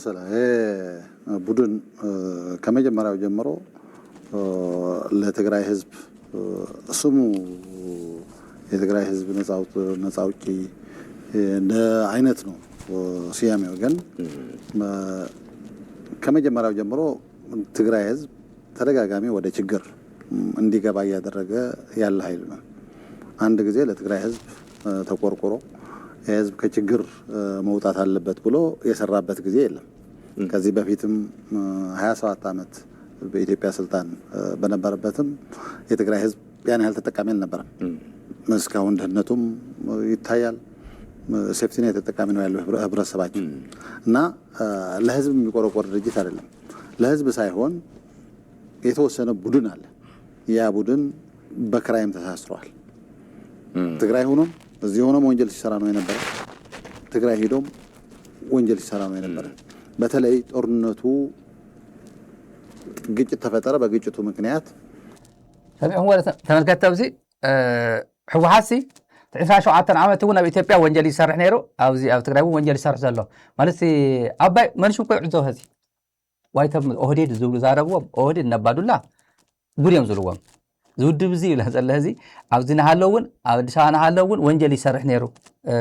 መሰለህ፣ ይሄ ቡድን እ፣ ከመጀመሪያው ጀምሮ እ፣ ለትግራይ ህዝብ እ፣ ስሙ የትግራይ ህዝብ ነጻ አውጥ- ነጻ አውጪ እ፣ እንደ አይነት ነው እ፣ ስያሜው። ግን እ፣ ከመጀመሪያው ጀምሮ ትግራይ ህዝብ ተደጋጋሚ ወደ ችግር እ፣ እንዲገባ እያደረገ ያለ ኃይል ነው። አንድ ጊዜ ለትግራይ ህዝብ እ፣ ተቆርቆሮ የህዝብ ከችግር እ፣ መውጣት አለበት ብሎ የሰራበት ጊዜ የለም። ከዚህ በፊትም እ፣ ሃያ ሰባት ዓመት በኢትዮጵያ ስልጣን እ፣ በነበረበትም የትግራይ ህዝብ ያን ያህል ተጠቃሚ አልነበረም። እስካሁን ድህነቱም ይታያል። ሴፍቲኔት ተጠቃሚ ነው ያለው ህብረ- ህብረተሰባችን እና እ፣ ለህዝብ የሚቆረቆር ድርጅት አይደለም። ለህዝብ ሳይሆን የተወሰነ ቡድን አለ። ያ ቡድን በክራይም ተሳስረዋል። ትግራይ ሆኖም እዚህ ሆኖም ወንጀል ሲሰራ ነው የነበረ። ትግራይ ሄዶም ወንጀል ሲሰራ ነው የነበረ። በተለይ ጦርነቱ ግጭት ተፈጠረ። በግጭቱ ምክንያት ሰሚዕኹም ወደ ተመልከትቲ ኣብዚ እ፣ ህወሓት ሲ ዕስራ ሸውዓተ ዓመት እውን ኣብ ኢትዮጵያ ወንጀል ይሰርሕ ነይሩ። ኣብዚ ኣብ ትግራይ እውን ወንጀል ይሰርሕ ዘሎ ማለት ሲ ኣባይ መንሹ እኮ ይዕዞ ኸዚ ዋይቶም ኦህዴድ ዝብሉ ዛረብዎም ኦህዴድ ነባዱላ ጉድ እዮም ዝብልዎም። ዝውድብ እዚ ይብለ ዘሎ እዚ ኣብዚ ናሃለው እውን ኣብ ኣዲስ ኣበባ ናሃለው እውን ወንጀል ይሰርሕ ነይሩ። እ፣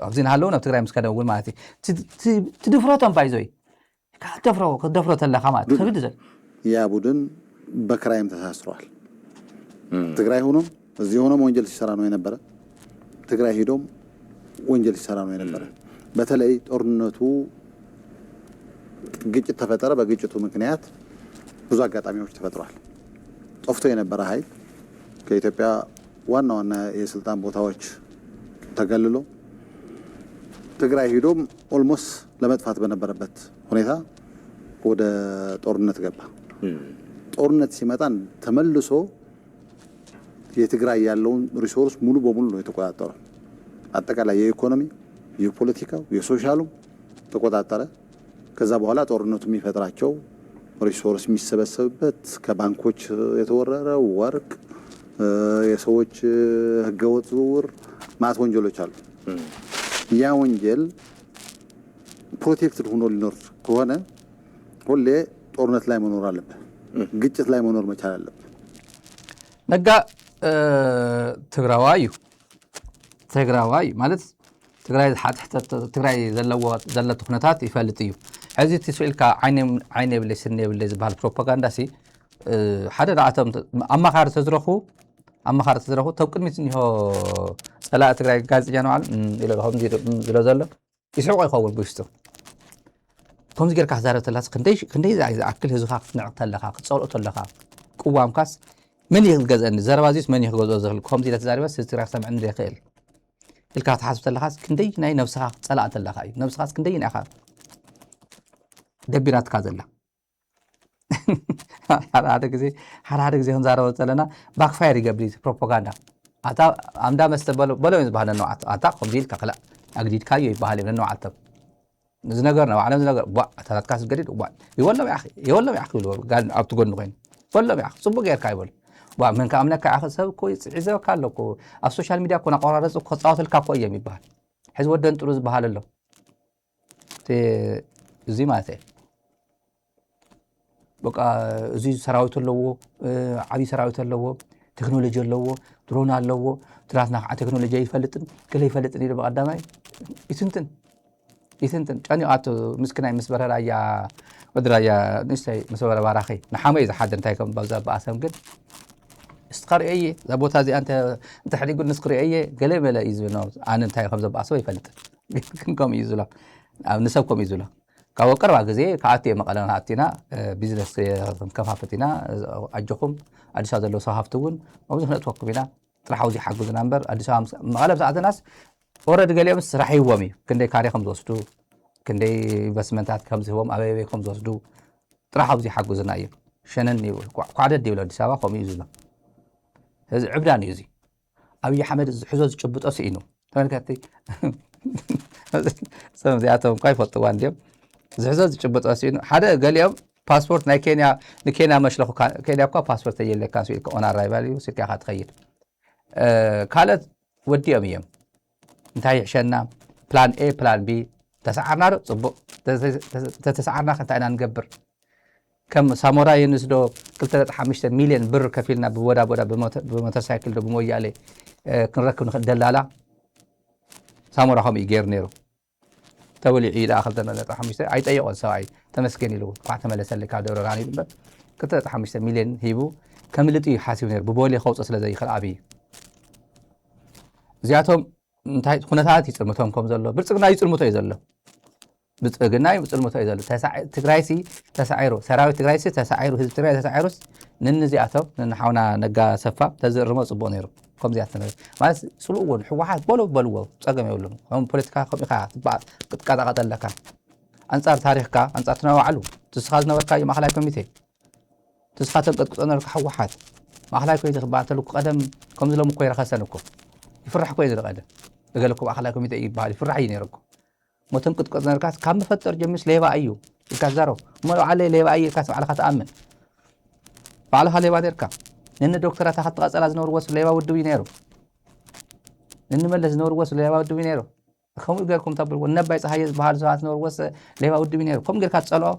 ኣብዚ ናሃለው እውን ኣብ ትግራይ ምስ ከደ እውን ማለት እዩ። ቲ- ቲ- ትድፍረቶም ባይዞይ ክትደፍሮ ክትደፍሮ ተለካ ማለት እዩ። ከግዲ ዘል ያ ቡድን በክራይም ተሳስረዋል። ትግራይ ሆኖም እዚህ ሆኖም ወንጀል ሲሰራ ነው የነበረ። ትግራይ ሄዶም ወንጀል ሲሰራ ነው የነበረ። በተለይ ጦርነቱ ግጭት ተፈጠረ። በግጭቱ ምክንያት ብዙ አጋጣሚዎች ተፈጥሯል። ጠፍቶ የነበረ ኃይል ከኢትዮጵያ ዋና ዋና የስልጣን ቦታዎች ተገልሎ ትግራይ ሄዶም ኦልሞስት ለመጥፋት በነበረበት ሁኔታ ወደ ጦርነት ገባ። ጦርነት ሲመጣ ተመልሶ የትግራይ ያለውን ሪሶርስ ሙሉ በሙሉ ነው የተቆጣጠረው። አጠቃላይ የኢኮኖሚ፣ የፖለቲካው፣ የሶሻሉ ተቆጣጠረ። ከዛ በኋላ ጦርነቱ የሚፈጥራቸው ሪሶርስ የሚሰበሰብበት ከባንኮች የተወረረ ወርቅ፣ እ፣ የሰዎች እ፣ ህገወጥ ዝውውር ማለት ወንጀሎች አሉ። ያ ወንጀል ፕሮቴክትድ ሆኖ ሊኖር ከሆነ ሁሌ ጦርነት ላይ መኖር አለብህ። ግጭት ላይ መኖር መቻል አለብህ። ነጋ እ፣ ትግራዋይ እዩ። ትግራዋይ ማለት ትግራይ ዝሓትሕተ ትግራይ ዘለዎ ዘለቱ ኩነታት ይፈልጥ እዩ። ሕዚ እቲ ስኢልካ ዓይነ ዓይነ የብለይ ስኒ የብለይ ዝበሃል ፕሮፓጋንዳ ሲ እ፣ ሓደ ንኣቶም ኣማኻሪ ተዝረኹ ኣማኻሪ ተዝረኹ ተብ ቅድሚት እኒሆ ፀላኢ ትግራይ ጋዜጠኛ ንባዕሉ እም፣ ኢሎ ከምዚ ኢሎ እም፣ ዝሎ ዘሎ ይስሕቆ ይኸውን ብውሽጡ። ከምዚ ጌርካ ክዛረብ ተላስ ክንደይ ክንደይ ዝኣይ ዝኣክል ህዝብኻ ክትንዕቅ ተለኻ ክትፀልኦ ተለኻ ቅዋምካስ መን እዩ ክገዝአኒ ዘረባ እዚስ መን እዩ ክገዝኦ ዝኽእል ከምዚ ኢለ ተዛሪበስ ህዝቢ ትግራይ ክሰምዐኒ ዘይኽእል ኢልካ ክትሓስብ ተለኻስ ክንደይ ናይ ነብስኻ ክትፀላእ ተለኻ እዩ ነብስኻስ ክንደይ ኢኻ ደቢራትካ ዘላ ሓደ ሓደ ግዜ ሓደ ሓደ ግዜ ክንዛረበ ዘለና ባክፋየር ይገብር እዩ ፕሮፓጋንዳ ኣታ ኣምዳ መስተ በሎ በሎ እዮም ዝበሃል ነነውዓት ኣታ ከምዚ ኢልካ ክላ ኣግዲድካዮ ይበሃል እዮም ነነውዓቶም ዝነገር ነው ዓለም ዝነገር ቧ ኣታ ናትካ ስገድድ ቧ ይወሎም ያኺ ይወሎም ያኺ ይብሉ ጋል ኣብቲ ጎኒ ኮይኑ ወሎም ያኺ ጽቡቅ ጌርካ ይበሉ ቧ ምን ከኣምነካ ያኺ ሰብ እኮ ይጽዒዘካ ኣሎ እኮ ኣብ ሶሻል ሚድያ እኮ ናቆራረጹ እኮ ጻወተልካ እኮ እዮም ይበሃል ሕዚ ወደን ጥሩ ዝበሃል ኣሎ እቲ እዚ ማለት እዩ በቃ እዚ ሰራዊት ኣለዎ ዓብይ ሰራዊት ኣለዎ ቴክኖሎጂ ኣለዎ ድሮን ኣለዎ ትራትና ከዓ ቴክኖሎጂ ይፈልጥን ገለ ይፈልጥን ኢሉ ብቀዳማይ ይትንትን ይትንትን ጨኒቃቶ ምስክናይ ምስ በረ ራያ ወዲ ራያ ንእሽተይ ምስ በረ ባራኺ ንሓመይ ዝሓደ እንታይ ከም ባብዛ በኣሰም ግን ንስኻ ርእየ እዛ ቦታ እዚኣ እንተ- እንተሕሪጉ ንስኽ ርእየ ገለ መለ እዩ ዝብል ኣነ እንታይ ከም ዘበኣሶ ይፈልጥ ግን ከምኡ እዩ ዝብሎ ኣብ ንሰብ ከምኡ እዩ ዝብሎ ካብ ቀረባ ግዜ ከኣቲ እየ መቐለ ኣቲና ቢዝነስ ክንከፋፍት ኢና ኣጆኹም ኣዲስ ኣበባ ዘለዉ ሰብ ሃፍቲ እውን ኣብዚ ክነእትወኩም ኢና ጥራሕ ኣብዚ ሓግዙና እምበር ኣዲስ ኣበባ ምስ- መቐለ ዝኣተናስ ኦረዲ ገሊኦም ስራሕ ሂዎም እዩ ክንደይ ካሬ ከም ዝወስዱ ክንደይ ኢንቨስትመንታት ከም ዝህቦም ኣበይ ኣበይ ከም ዝወስዱ ጥራሕ ኣብዚ ሓግዙና እዩ ሸነን ይብል ኳ- ኳዕደድ ይብል ኣዲስ ኣበባ ከምኡ እዩ ዝብሎ እዚ ዕብዳን እዩ እዚ ኣብይ ኣሕመድ ዝሕዞ ዝጭብጦ ስኢኑ ተመልከቲ እዚኣቶም እኳ ይፈልጥዋ እንዲም ዝሕዞ ዝጭብጦ ስኢኑ ሓደ ገሊኦም ፓስፖርት ናይ ኬንያ ንኬንያ መሽለኹ ኬንያ እኳ ፓስፖርት የየለካ ስኢልካ ኦን ኣራይቫል እዩ ስልካ ኢኻ ትኸይድ ካልኦት ወዲኦም እዮም እንታይ ይሕሸና ፕላን ኤ ፕላን ቢ ተሰዓርና ዶ? ጽቡቕ። ተተ- ተተ- ተተሰዓርና ከ እንታይ ኢና ንገብር? ከም ሳሞራ ዩኑስ ዶ ክልተ ነጥቢ ሓሙሽተ ሚልዮን ብር ከፊልና ብቦዳ ቦዳ ብሞተ- ብሞተር ሳይክል ዶ ብሞያሌ እ፣ ክንረክብ ንኽእል ደላላ? ሳሞራ ከምኡ እዩ ገይሩ ነይሩ። ተበሊዑ እዩ ደኣ ክልተ ነጥቢ ሓሙሽተ ኣይጠየቖን ሰብኣይ። ተመስገን ኢሉ እንኳዕ ተመለሰልካ ደብረ ብርሃን ኢሉ እምበር ክልተ ነጥቢ ሓሙሽተ ሚልዮን ሂቡ ከምልጥ እዩ ሓሲቡ ነይሩ። ብቦሌ ከውፅእ ስለ ዘይኽእል ኣብይ እዚኣቶም እንታይ ኩነታት ይፅልምቶም ከም ዘሎ ብልፅግና ይፅልምቶ እዩ ዘሎ። ብልፅግና ይፅልምቶ እዩ ዘሎ። ተሳዒ- ትግራይሲ ተሳዒሩ፣ ሰራዊት ትግራይሲ ተሳዒሩ፣ ህዝቢ ትግራይ ተሳዒሩስ ንንዚኣቶም ንሓውና ነጋ ሰፋ ተዝእርሞ ፅቡቅ ነይሩ። ከምዚኣ ተነ ማለት ጽልእዎ ንሕወሓት በሎ በልዎ ጸገም የብሉን። ከም ፖለቲካ ከም ኢኻ ትበሃል ክትቀጣቀጥ ኣለካ። ኣንጻር ታሪኽካ ኣንጻር ትነባዕሉ ንስኻ ዝነበርካ ማእኸላይ ኮሚቴ ንስኻ ተንቀጥቅጦ ነበርካ። ሕወሓት ማእኸላይ ኮሚቴ ክበሃል ተልኩ ቀደም ከምዚ ሎም እኮ ይረኸሰን እኮ ይፍራሕ እኮ እዩ ዝረቐደ እገለ እኮ ማእኸላይ ኮሚቴ ይበሃል ይፍራሕ እዩ ነይሩ እኮ። ሞተን ቅጥቀጥ ነርካስ ካብ መፈጠር ጀምስ ሌባ እዩ ኢልካ ትዛረብ እሞ ባዕለ ሌባ እዩ ኢልካስ ባዕልካ ትኣምን። ባዕልካ ሌባ ነርካ። ንኒ ዶክተራት ኣኸት ትቐጸላ ዝነብርዎስ ሌባ ውድብ እዩ ነይሩ። ንኒ መለስ ዝነብርዎስ ሌባ ውድብ እዩ ነይሩ። ከምኡ ገርኩም ተብልዎ ነባይ ፀሃየ ዝበሃሉ ሰባት ዝነብርዎስ ሌባ ውድብ እዩ ነይሩ። ከምኡ ጌርካ ትጸልኦ።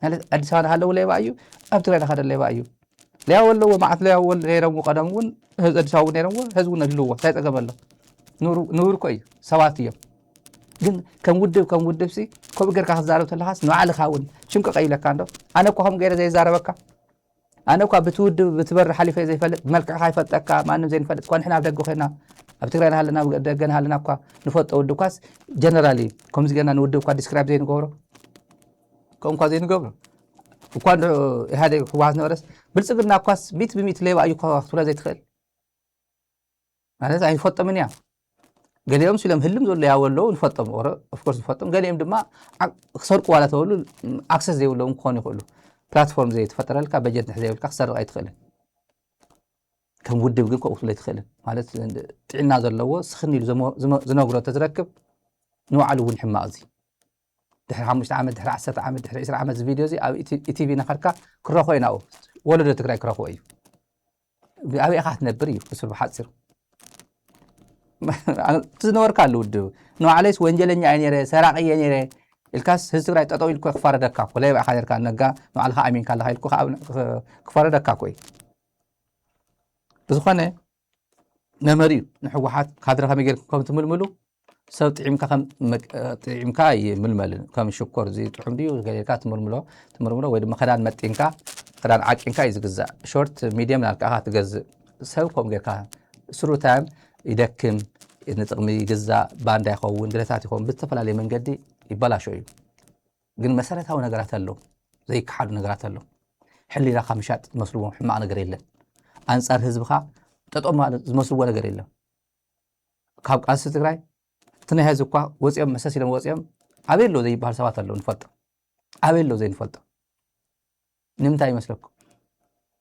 ማለት ኣዲስ ኣበባ ሃለዉ ሌባ እዩ። ኣብ ትግራይ ናኸደ ሌባ እዩ። ሊያው ኣለዎ መዓት ሊያው ወል ነይሮም ቀደም እውን ህዝ ኣዲስ ኣበባ እውን ነይሮም ህዝቡ ነድልዎ እንታይ ጸገም ኣሎ? ንቡር እኮ እዩ። ሰባት እዮም። ግን ከም ውድብ ከም ውድብ ሲ ከምኡ ጌርካ ክትዛረብ ተለኻስ ንባዕልኻ እውን ሽምቀ ቀይለካ እንዶ። ኣነ እኮ ከም ገይረ ዘይዛረበካ ኣነ እኳ ብቲ ውድብ ብቲ በሪ ሓሊፈ ዘይፈልጥ ብመልክዕካ ይፈልጠካ ማንም ዘይንፈልጥ እኳ ንሕና ኣብ ደገ ኮይና ኣብ ትግራይ ናሃለና ደገ ናሃለና እኳ ንፈልጦ ውድብ ኳስ ጀነራሊ ከምዚ ጌርና ንውድብ እኳ ዲስክራይብ ዘይንገብሮ ከምኳ ዘይንገብሮ እኳ እንድሕር ኢህኣዴግ ህወሓት ነበረስ ብልፅግና እኳስ ሚት ብሚት ሌባ እዩ እኳ ክትብሎ ዘይትኽእል ማለት ኣይንፈልጦምን እያ። ገሊኦም ሲሎም ህልም ዘሎ ያው ኣለዉ ንፈልጦም ኦፍኮርስ ንፈልጦም ገሊኦም ድማ ክሰርቁ ዋላ ተበሉ ኣክሰስ ዘይብሎም ክኾኑ ይኽእሉ። ፕላትፎርም ዘይተፈጠረልካ በጀት ንሕ ዘይብልካ ክሰርቕ ኣይትኽእልን። ከም ውድብ ግን ከምኡ ክትብሎ ኣይትኽእልን ማለት ጥዕና ዘለዎ ስኽን ኢሉ ዝነግሮ ተዝረክብ ንባዕሉ እውን ሕማቕ እዚ ድሕሪ ሓሙሽተ ዓመት ድሕሪ ዓሰርተ ዓመት ድሕሪ ዕስራ ዓመት እዚ ቪድዮ እዚ ኣብ ኢቲቪ እናኸድካ ክረኽቦ ኢና ወለዶ ትግራይ ክረኽቦ እዩ። ኣብይ ኢኻ ትነብር እዩ ክስር ብሓፂር እቲ ዝነበርካ ኣሉ ውድብ ንባዕለይስ ወንጀለኛ እየ ነይረ ሰራቂ እየ ነይረ ኢልካስ ህዝቢ ትግራይ ጠጠው ኢልኮ ክፋረደካ እኮ ለይባ ኢኻ ነርካ ነጋ ንባዕልኻ ኣሚንካ ኣለኻ ኢልኮ ክፋረደካ እኮ እዩ። ብዝኾነ ነመር እዩ ንሕወሓት ካድረ ከመይ ጌርኩም ከም ትምልምሉ ሰብ ጥዒምካ ከም ጥዒምካ ይምልመልን ከም ሽኮር እዚ ጥዑም ድዩ ገሌልካ ትምርምሎ ትምርምሎ ወይ ድማ ክዳን መጢንካ ክዳን ዓቂንካ እዩ ዝግዛእ ሾርት ሚድየም ናልካኻ ትገዝእ ሰብ ከም ጌርካ ስሩ ታይም ይደክም ንጥቕሚ ይግዛእ ባንዳ ይኸውን ድለታት ይኸውን ብዝተፈላለየ መንገዲ ይበላሾ እዩ። ግን መሰረታዊ ነገራት ኣለዉ ዘይከሓዱ ነገራት ኣለዉ። ሕሊናኻ ምሻጥ ዝመስልዎም ሕማቕ ነገር የለን። ኣንጻር ህዝብኻ ጠጠው ማለት ዝመስልዎ ነገር የለን። ካብ ቃልሲ ትግራይ እቲ ናይ ህዝቢ እኳ ወፂኦም መሰስ ኢሎም ወፂኦም ኣበይ ኣለዉ ዘይበሃል ሰባት ኣለዉ ንፈልጦም ኣበይ ኣለዉ ዘይንፈልጦም። ንምንታይ ይመስለኩም?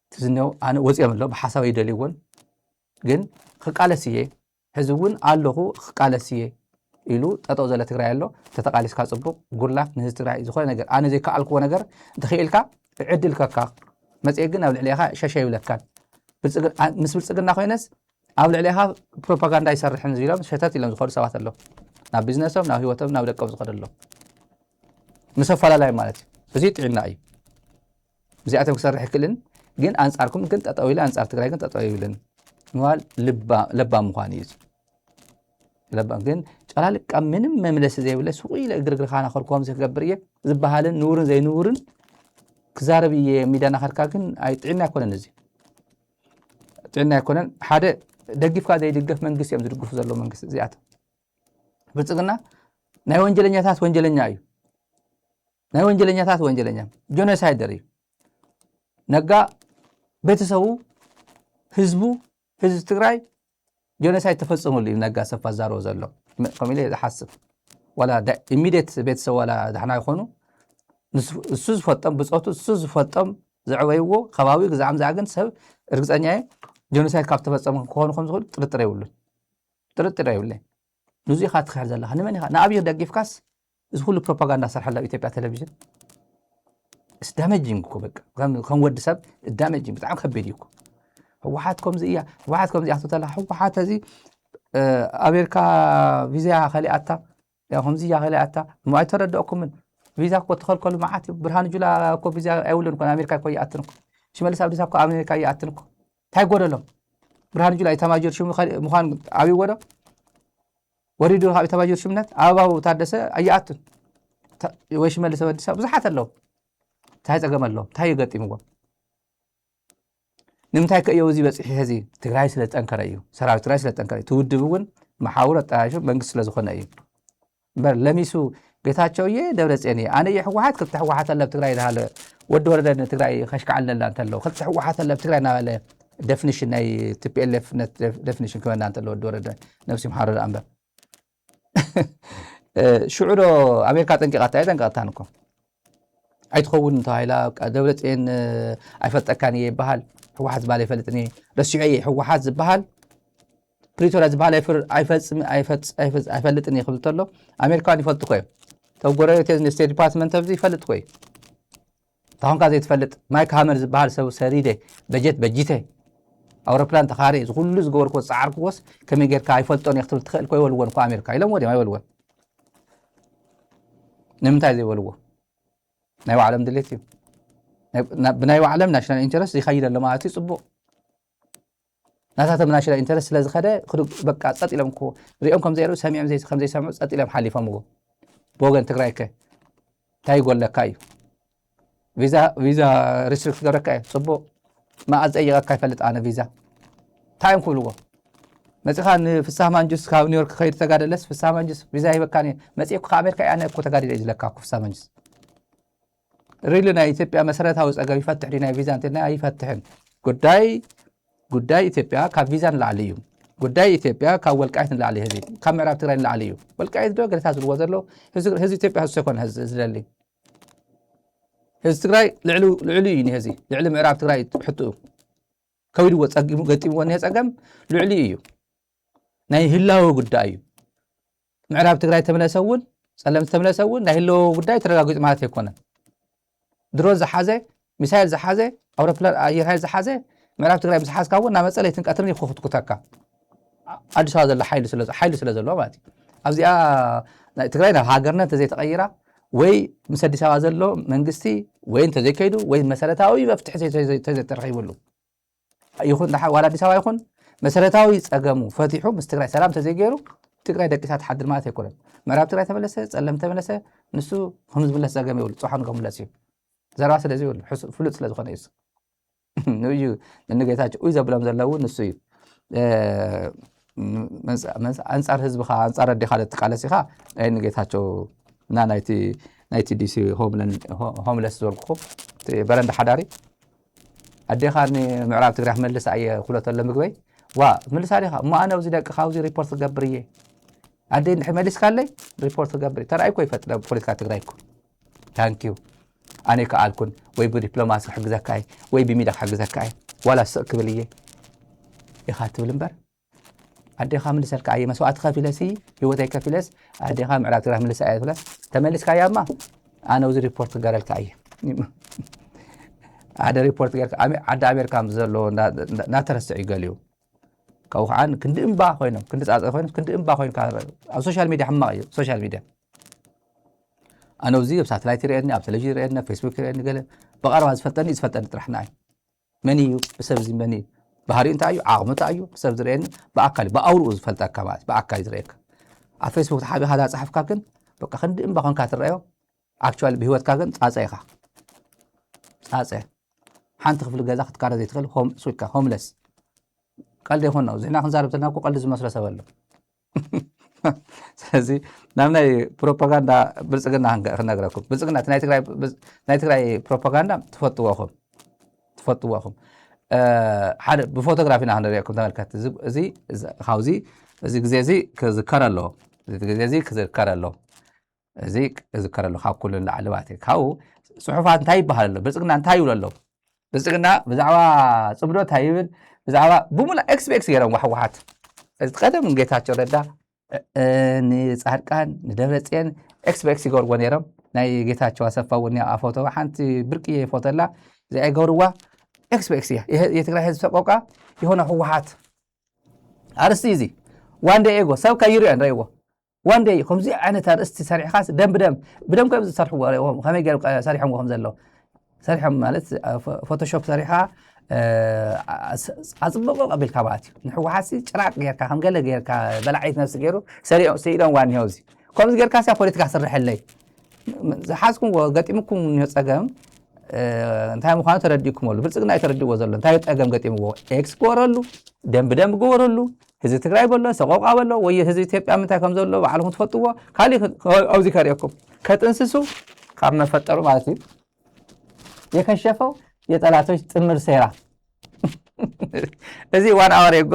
እቲ ዝኒኦ ኣነ ወፂኦም ኣሎ ብሓሳብ ይደልይዎን ግን ክቃለስ እየ ህዝቢ እውን ኣለኹ ክቃለስ እየ ኢሉ ጠጠው ዘለ ትግራይ ኣሎ ተተቃሊስካ ፅቡቅ ጉድላክ ንህዝቢ ትግራይ ዝኾነ ነገር ኣነ ዘይከኣልክዎ ነገር እንተኽኢልካ ዕድል ከካ መፅኤ ግን ኣብ ልዕሊ ኢኻ ሸሸ ይብለካን ምስ ብልፅግና ኮይነስ ኣብ ልዕሊ ኢኻ ፕሮፓጋንዳ ይሰርሕን ኢሎም ሸተት ኢሎም ዝኸዱ ሰባት ኣለዉ ናብ ቢዝነሶም ናብ ህይወቶም ናብ ደቆም ዝኸዱ ኣለዉ ምስ ኣፈላላይ ማለት እዩ እዚ ጥዕና እዩ እዚኣቶም ክሰርሕ ይክእልን ግን ኣንፃርኩም ግን ጠጠው ኢለ ኣንፃር ትግራይ ግን ጠጠው ይብልን ምባል ለባም ምዃን እዩ ለባም ግን ጨላልቃ ምንም መምለሲ ዘይብለ ሱቁ ኢለ እግርግርካ ናኸድኩ ከምዚ ክገብር እየ ዝበሃልን ንውርን ዘይንውርን ክዛረብ እየ ሚድያ ናኸድካ ግን ኣይ ጥዕና ኣይኮነን እዚ ጥዕና ኣይኮነን ሓደ ደጊፍካ ዘይድገፍ መንግስቲ እዮም ዝድግፉ ዘለዉ መንግስቲ እዚኣቶም ብልፅግና ናይ ወንጀለኛታት ወንጀለኛ እዩ ናይ ወንጀለኛታት ወንጀለኛ ጆኖሳይደር እዩ ነጋ ቤተሰቡ ህዝቡ ህዝቢ ትግራይ ጆኖሳይድ ተፈፀመሉ እዩ ነጋ ሰፋ ዛረቦ ዘሎ ከምኡ ኢለ ዝሓስብ ዋላ ኢሚድየት ቤተሰብ ዋላ ዳሕና ይኾኑ እሱ ዝፈልጦም ብፆቱ እሱ ዝፈልጦም ዘዕበይዎ ከባቢኡ ግዛዕም ዝኣግን ሰብ እርግፀኛ እየ ጆኖሳይድ ካብ ተፈፀሙ ክኾኑ ከም ዝኽእሉ ጥርጥር የብሉን ጥርጥር የብለይ ንዙ ኢኻ ትኽሕድ ዘለኻ ንመን ኢኻ ንኣብይ ደጊፍካስ እዚ ኩሉ ፕሮፓጋንዳ ሰርሐላ ኣብ ኢትዮጵያ ቴሌቪዥን it's damaging እኮ በቃ ከም ወዲ ሰብ damaging ብጣዕሚ ከቢድ እዩ እኮ ህወሓት ከምዚ እያ ህወሓት ከምዚ እያ ክትብተላ ህወሓት እዚ ኣሜሪካ ቪዛ ከሊኣታ ከምዚ እያ ከለ ኣታ እሞ ኣይተረደእኩምን። ቪዛ እኮ ተኸልከሉ መዓት እዩ። ብርሃኑ ጁላ እኮ ቪዛ ኣይብሉን እኮ፣ ኣሜሪካ እኮ ይኣትን እኮ። ሽመልስ ኣብዲሳ እኮ ኣሜሪካ ይኣትን እኮ። እንታይ ጎደሎም? ብርሃኑ ጁላ ኢታማጆር ሹም ምዃን ኣብይዎ ዶ? ወሪዱ ካብ ኢታማጆር ሹምነት ኣበባው ታደሰ ኣይኣቱን። ታ- ወይ ሽመልስ ኣብዲሳ ብዙሓት ኣለዉ። እንታይ ጸገም ኣለዎም? እንታይ እዩ ገጢምዎም? ንምንታይ ከ እዩ እዚ በፂሑ? ሕዚ ትግራይ ስለ ዝጠንከረ እዩ። ሰራዊት ትግራይ ስለ ዝጠንከረ እዩ። እቲ ውድብ እውን መሓውር ኣጠያይሹ መንግስቲ ስለ ዝኾነ እዩ። እምበር ለሚሱ ጌታቸው እየ፣ ደብረፅዮን እየ፣ ኣነ እየ ህወሓት፣ ክልተ ህወሓት ኣለ ኣብ ትግራይ እናሃለ፣ ወዲ ወረደ ንትግራይ ከሽካዕለላ እንተሎ፣ ክልተ ህወሓት ኣለ ኣብ ትግራይ እናበለ፣ ደፍኒሽን ናይ ቲፒኤልኤፍ ነት ደፍኒሽን ክበና እንተሎ፣ ወዲ ወረደ ነብሲ ምሓሮ ደኣ እምበር። ሽዑ ዶ ኣሜሪካ ጠንቂቓታ? ኣይጠንቀቕታን እኮ። ኣይትኸውን እንተባሂላ፣ በቃ ደብረፅዮን ኣይፈልጠካን እየ ይበሃል። ህወሓት ዝበሃል ኣይፈልጥን እየ፣ ረሲዖ እየ። ህወሓት ዝበሃል፣ ፕሪቶርያ ዝበሃል ኣይፍር- ኣይፈፅም- ኣይፈፅ- ኣይፈፅ- ኣይፈልጥን እየ ክብል ተሎ፣ ኣሜሪካን ይፈልጡ ኮ እዮም። ተብ ጎረቤት ስቴት ዲፓርትመንት ኣብዚ ይፈልጥ ኮ እዩ። ታኹንካ ዘይትፈልጥ፣ ማይክ ሃመር ዝበሃል ሰብ ሰሪደ፣ በጀት በጂተ፣ ኣውሮፕላን ተኻሪ፣ እዚ ኩሉ ዝገበርክዎ ዝፀዓርክዎስ ከመይ ጌርካ ኣይፈልጦን እየ ክትብል ትኽእል ኮ? ኣይበልዎን ኮ ኣሜሪካ፣ ኢሎም ወዲም ኣይበልዎን። ንምንታይ ዘይበልዎ? ናይ ባዕሎም ድሌት እዩ። ናይ- ና- ብናይ ባዕሎም ናሽናል ኢንተረስት ይኸይድ ኣሎ ማለት እዩ። ፅቡቕ፣ ናታቶም ናሽናል ኢንተረስት ስለ ዝኸደ ክዱ- በቃ ጸጥ ኢሎም እኮ ሪኦም ከም ዘይሪኡ፣ ሰሚዖም ዘይ- ከም ዘይሰምዑ ጸጥ ኢሎም ሓሊፎምዎ። ብወገን ትግራይ ከ እንታይ ይጎለካ እዩ? ቪዛ ቪዛ ሪስትሪክት ገብረካ እዩ። ጽቡቕ፣ መዓዝ ጠይቐካ ይፈልጥ ኣነ ቪዛ? እንታይ እዮም ክብልዎ? መጺኻ ንፍሳህ ማንጁስ ካብ ኒውዮርክ ከይዱ ተጋደለስ፣ ፍሳህ ማንጁስ ቪዛ ሂበካኒ መጺእኩ ካብ ኣሜሪካ ኣነ እኮ ተጋዲለ እዩ ዝለካ እኮ ፍሳህ ማንጁስ። ሪሊ ናይ ኢትዮጵያ መሰረታዊ ጸገም ይፈትሕ ድዩ ናይ ቪዛ እንተልና ኣይፈትሕን። ጉዳይ ጉዳይ ኢትዮጵያ ካብ ቪዛ ንላዕሊ እዩ። ጉዳይ ኢትዮጵያ ካብ ወልቃይት ንላዕሊ፣ ህዚ ካብ ምዕራብ ትግራይ ንላዕሊ እዩ። ወልቃይት ዶ ገለታ ዝብልዎ ዘሎ ህዚ ህዚ ኢትዮጵያ ህዝቢ ኣይኮነ ህዚ ዝደሊ። ህዚ ትግራይ ልዕሊ ልዕሊ እዩ፣ ህዚ ልዕሊ ምዕራብ ትግራይ ሕትኡ ከቢድዎ ጸጊሙ ገጢምዎ እኒሀ ጸገም ልዕሊ እዩ። ናይ ህላወ ጉዳይ እዩ። ምዕራብ ትግራይ ተመለሰ እውን፣ ጸለምቲ ተመለሰ እውን ናይ ህላወ ጉዳይ ተረጋጊጹ ማለት ኣይኮነን። ድሮን ዝሓዘ፣ ሚሳይል ዝሓዘ፣ ኣውሮፕላን ኣየር ሓይል ዝሓዘ ምዕራብ ትግራይ ምስ ሓዝካ እውን እናመጸ ለይትን ቀትርን ይኹትኩተካ። ኣዲስ ኣበባ ዘሎ ሓይሊ ስለ ሓይሊ ስለ ዘለዎ ማለት እዩ። ኣብዚኣ ናይ ትግራይ ናብ ሃገርነት እንተዘይተቐይራ ወይ ምስ ኣዲስ ኣበባ ዘሎ መንግስቲ ወይ እንተዘይከይዱ ወይ መሰረታዊ መፍትሒ ተዘይተረኺብሉ ይኹን ደሓ ዋላ ኣዲስ ኣበባ ይኹን መሰረታዊ ጸገሙ ፈቲሑ ምስ ትግራይ ሰላም ተዘይገይሩ ትግራይ ደቂሳ ትሓድር ማለት ኣይኮነን። ምዕራብ ትግራይ ተመለሰ፣ ጸለም ተመለሰ፣ ንሱ ከም ዝምለስ ጸገም የብሉ፣ ጽባሕ ንግሆ ክምለስ እዩ። ዘረባ ስለ ዘይብሉ፣ ሕሱ- ፍሉጥ ስለ ዝኾነ እዩ። ንዩ ንጌታቸው እዩ ዘብሎም ዘለዉ ንሱ እዩ። እ፣ መስ- መስ- ኣንጻር ህዝብኻ ኣንጻር ኣዴኻ ለትቃለስ ኢኻ። ናይ ንጌታቸው እና ናይቲ ናይቲ ዲሲ ሆምለን- ሆ- ሆምለስ ዝበልኩኹም እቲ በረንዳ ሓዳሪ ኣዴኻ ንምዕራብ ትግራይ ክመልስ ኣየ ኩሎ ተሎ ምግበይ ዋ ምልሳ ዲኻ እሞ ኣነ ኣብዚ ደቂ ካብዚ ሪፖርት ክገብር እየ። ኣደይ እንድሕር መሊስካለይ ሪፖርት ክገብር እየ። ተራእይ እኮ ይፈጥረ ፖለቲካ ትግራይ እኮ ታንኪዩ። ኣነ ከኣልኩን ወይ ብዲፕሎማሲ ክሕግዘካ እየ ወይ ብሚድያ ክሕግዘካ እየ ዋላ ስቕ ክብል እየ ኢኻ ትብል እምበር ኣዴኻ ምልሰልካ ኣየ መስዋእቲ ከፊለሲ ህይወተይ ከፊለስ ኣዴኻ ምዕራብ ትግራይ ምልሳ እያ ትብለስ ተመሊስካያ እማ ኣነ ውዚ ሪፖርት ክገረልካ እየ። ሓደ ሪፖርት ገርካ ኣሜ- ዓዲ ኣሜሪካ ምስ ዘለዎ እንዳ- እንዳ- እናተረስዕ እዩ ገሊኡ ካብኡ ከዓ ክንዲ እምባ ኮይኖም ክንዲ ፃፀ ኮይኖም ክንዲ እምባ ኮይንካ ኣብ ሶሻል ሚድያ ሕማቕ እዩ ሶሻል ሚድያ ኣነ ውዚ ኣብ ሳተላይት ይርእየኒ ኣብ ቴሌቪዥን ይርእየኒ ኣብ ፌስቡክ ይርእየኒ ገለ ብቐረባ ዝፈልጠኒ እዩ ዝፈልጠኒ ጥራሕ ንዓይ መን እዩ ብሰብ እዚ መን እዩ ባህሪኡ እንታይ እዩ ዓቕሙ እንታይ እዩ ብሰብ ዝርእየኒ ብኣካል እዩ ብኣውርኡ ዝፈልጠካ ማለት እዩ ብኣካል እዩ ዝርእየካ ኣብ ፌስቡክ ተሓቢኻ ዳፀሓፍካ ግን በቃ ክንዲ እምባ ኮንካ ትረኣዮ ኣክቹዋሊ ብህይወትካ ግን ፃፀ ኢኻ ፃፀ ሓንቲ ክፍሊ ገዛ ክትካረ ዘይትኽእል ሆም እሱ ኢልካ ሆምለስ ቀልዲ ይኾን ነው ዝሕና ክንዛረብ ዘለና እኮ ቀልዲ ዝመስሎ ሰብ ኣሎ ስለዚ ናብ ናይ ፕሮፓጋንዳ ብልፅግና ክንገ- ክነግረኩም ብልፅግና እቲ ናይ ትግራይ ብልፅ- ናይ ትግራይ ፕሮፓጋንዳ ትፈጥዎ ኢኹም ትፈጥዎ ኢኹም እ፣ ሓደ ብፎቶግራፊ ኢና ክንሪአኩም ተመልከት እዚ እዚ- እዚ- ካብዚ እዚ ግዜ እዚ ክዝከር ኣለዎ እዚ ግዜ እዚ ክዝከር ኣለዎ እዚ ክዝከር ኣለዎ ካብ ኩሉ ንላዕሊ ማለት እዩ ካብኡ ፅሑፋት እንታይ ይበሃል ኣሎ ብልፅግና እንታይ ይብሉ ኣለዉ ብልፅግና ብዛዕባ ፅምዶ እንታይ ይብል ብዛዕባ ብሙላ ኤክስ ብኤክስ ገይሮም ዋሕዋሓት እዚ ቀደም ጌታቸው ረዳ ንፃድቃን ንደብረፅየን ኤክስ ብኤክስ ይገብርዎ ነይሮም ናይ ጌታቸው ኣሰፋ እውን ኣብኣ ፎቶ ሓንቲ ብርቅየ ፎቶ ኣላ እዚኣ ይገብርዋ ኤክስ ብኤክስ እያ የትግራይ ህዝብ ሰቆቃ የሆነ ህወሓት ኣርስቲ እዚ ዋንደ ኤጎ ሰብ ከይርዮ ንረይዎ ዋን ደይ ከምዚ ዓይነት ኣርእስቲ ሰሪሕካ ደም ብደም ብደም ከም ዝሰርሕዎ ሪእዎም ከመይ ገይሮም ሰሪሖምዎ ከም ዘለዉ ሰሪሖም ማለት ፎቶሾፕ ሰሪኻ ኣፅብቆ ቀቢልካ ማለት እዩ። ንሕወሓት ጭራቅ ጌርካ ከም ገለ ጌርካ በላዒት ነብሲ ገይሩ ስኢሎም ዋኒሆ እዚ ከምዚ ጌርካ ሲያ ፖለቲካ ስርሐለይ ዝሓዝኩም ገጢምኩም ኒሆ ፀገም እንታይ ምዃኑ ተረዲእኩም ኣሉ። ብልፅግና እዩ ተረዲእዎ ዘሎ እንታይ ፀገም ገጢምዎ ኤክስ ግበረሉ፣ ደም ብደም ግበረሉ። ህዝቢ ትግራይ በሎ ሰቆቃ በሎ ወይ ህዝቢ ኢትዮጵያ ምንታይ ከም ዘሎ ባዕልኩም ትፈልጥዎ። ካሊእ ኣብዚ ከርእየኩም ከጥንስሱ ካብ መፈጠሩ ማለት እዩ የከሸፈው የጠላቶች ጥምር ሴራ እዚ ዋን ኣወር የጎ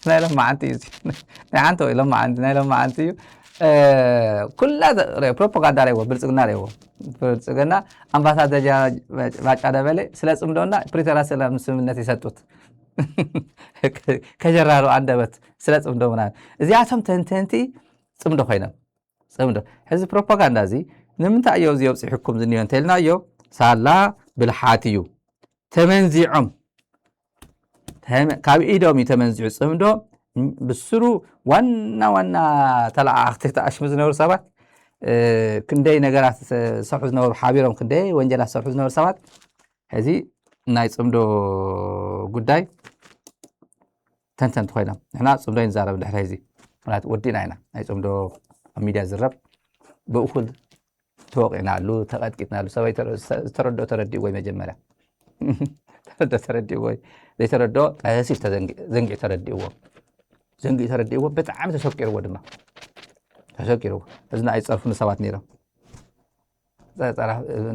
ናይ ሎማዓንቲ እዩ ናይ ዓንተ ወይ ሎማዓንቲ ናይ ሎማዓንቲ እዩ። ኩላ ፕሮፓጋንዳ ሪእዎ ብልፅግና ሪእዎ ብልፅግና ኣምባሳደር ባጫ ደበሌ ስለ ፅምዶና ፕሪቶርያ ሰላም ስምምነት ይሰጡት ከጀራሩ ኣንደበት ስለ ፅምዶ ምናምን እዚኣቶም ተንተንቲ ፅምዶ ኮይኖም ፅምዶ ሕዚ ፕሮፓጋንዳ እዚ ንምንታይ እዮ እዚ የብፅሕኩም ዝንዮ እንተልናዮ ሳላ ብልሓት እዩ ተመንዚዖም ካብ ኢዶም እዩ ተመንዚዑ ፅምዶ ብስሩ ዋና ዋና ተለዓኣኽቲ ተኣሽሙ ዝነበሩ ሰባት ክንደይ ነገራት ዝሰርሑ ዝነበሩ ሓቢሮም ክንደይ ወንጀላት ዝሰርሑ ዝነበሩ ሰባት ሕዚ ናይ ፅምዶ ጉዳይ ተንተንቲ ኮይኖም ንሕና ፅምዶ ንዛረብ ድሕሪ ሕዚ ምክንያቱ ወዲና ኢና ናይ ፅምዶ ኣብ ሚድያ ዝረብ ብእኩል ተወቂዕናሉ ተቐጥቂጥናሉ ሰበይ ዝተረድኦ ተረዲእዎ መጀመርያ ተረድኦ ተረዲእዎ ዘይተረድኦ ቀሲል ዘንጊዑ ተረዲእዎ ዘንጊዑ ተረዲእዎ ብጣዕሚ ተሰቂርዎ ድማ ተሰቂርዎ እዚ ንኣይ ፀርፉ ንሰባት ነይሮም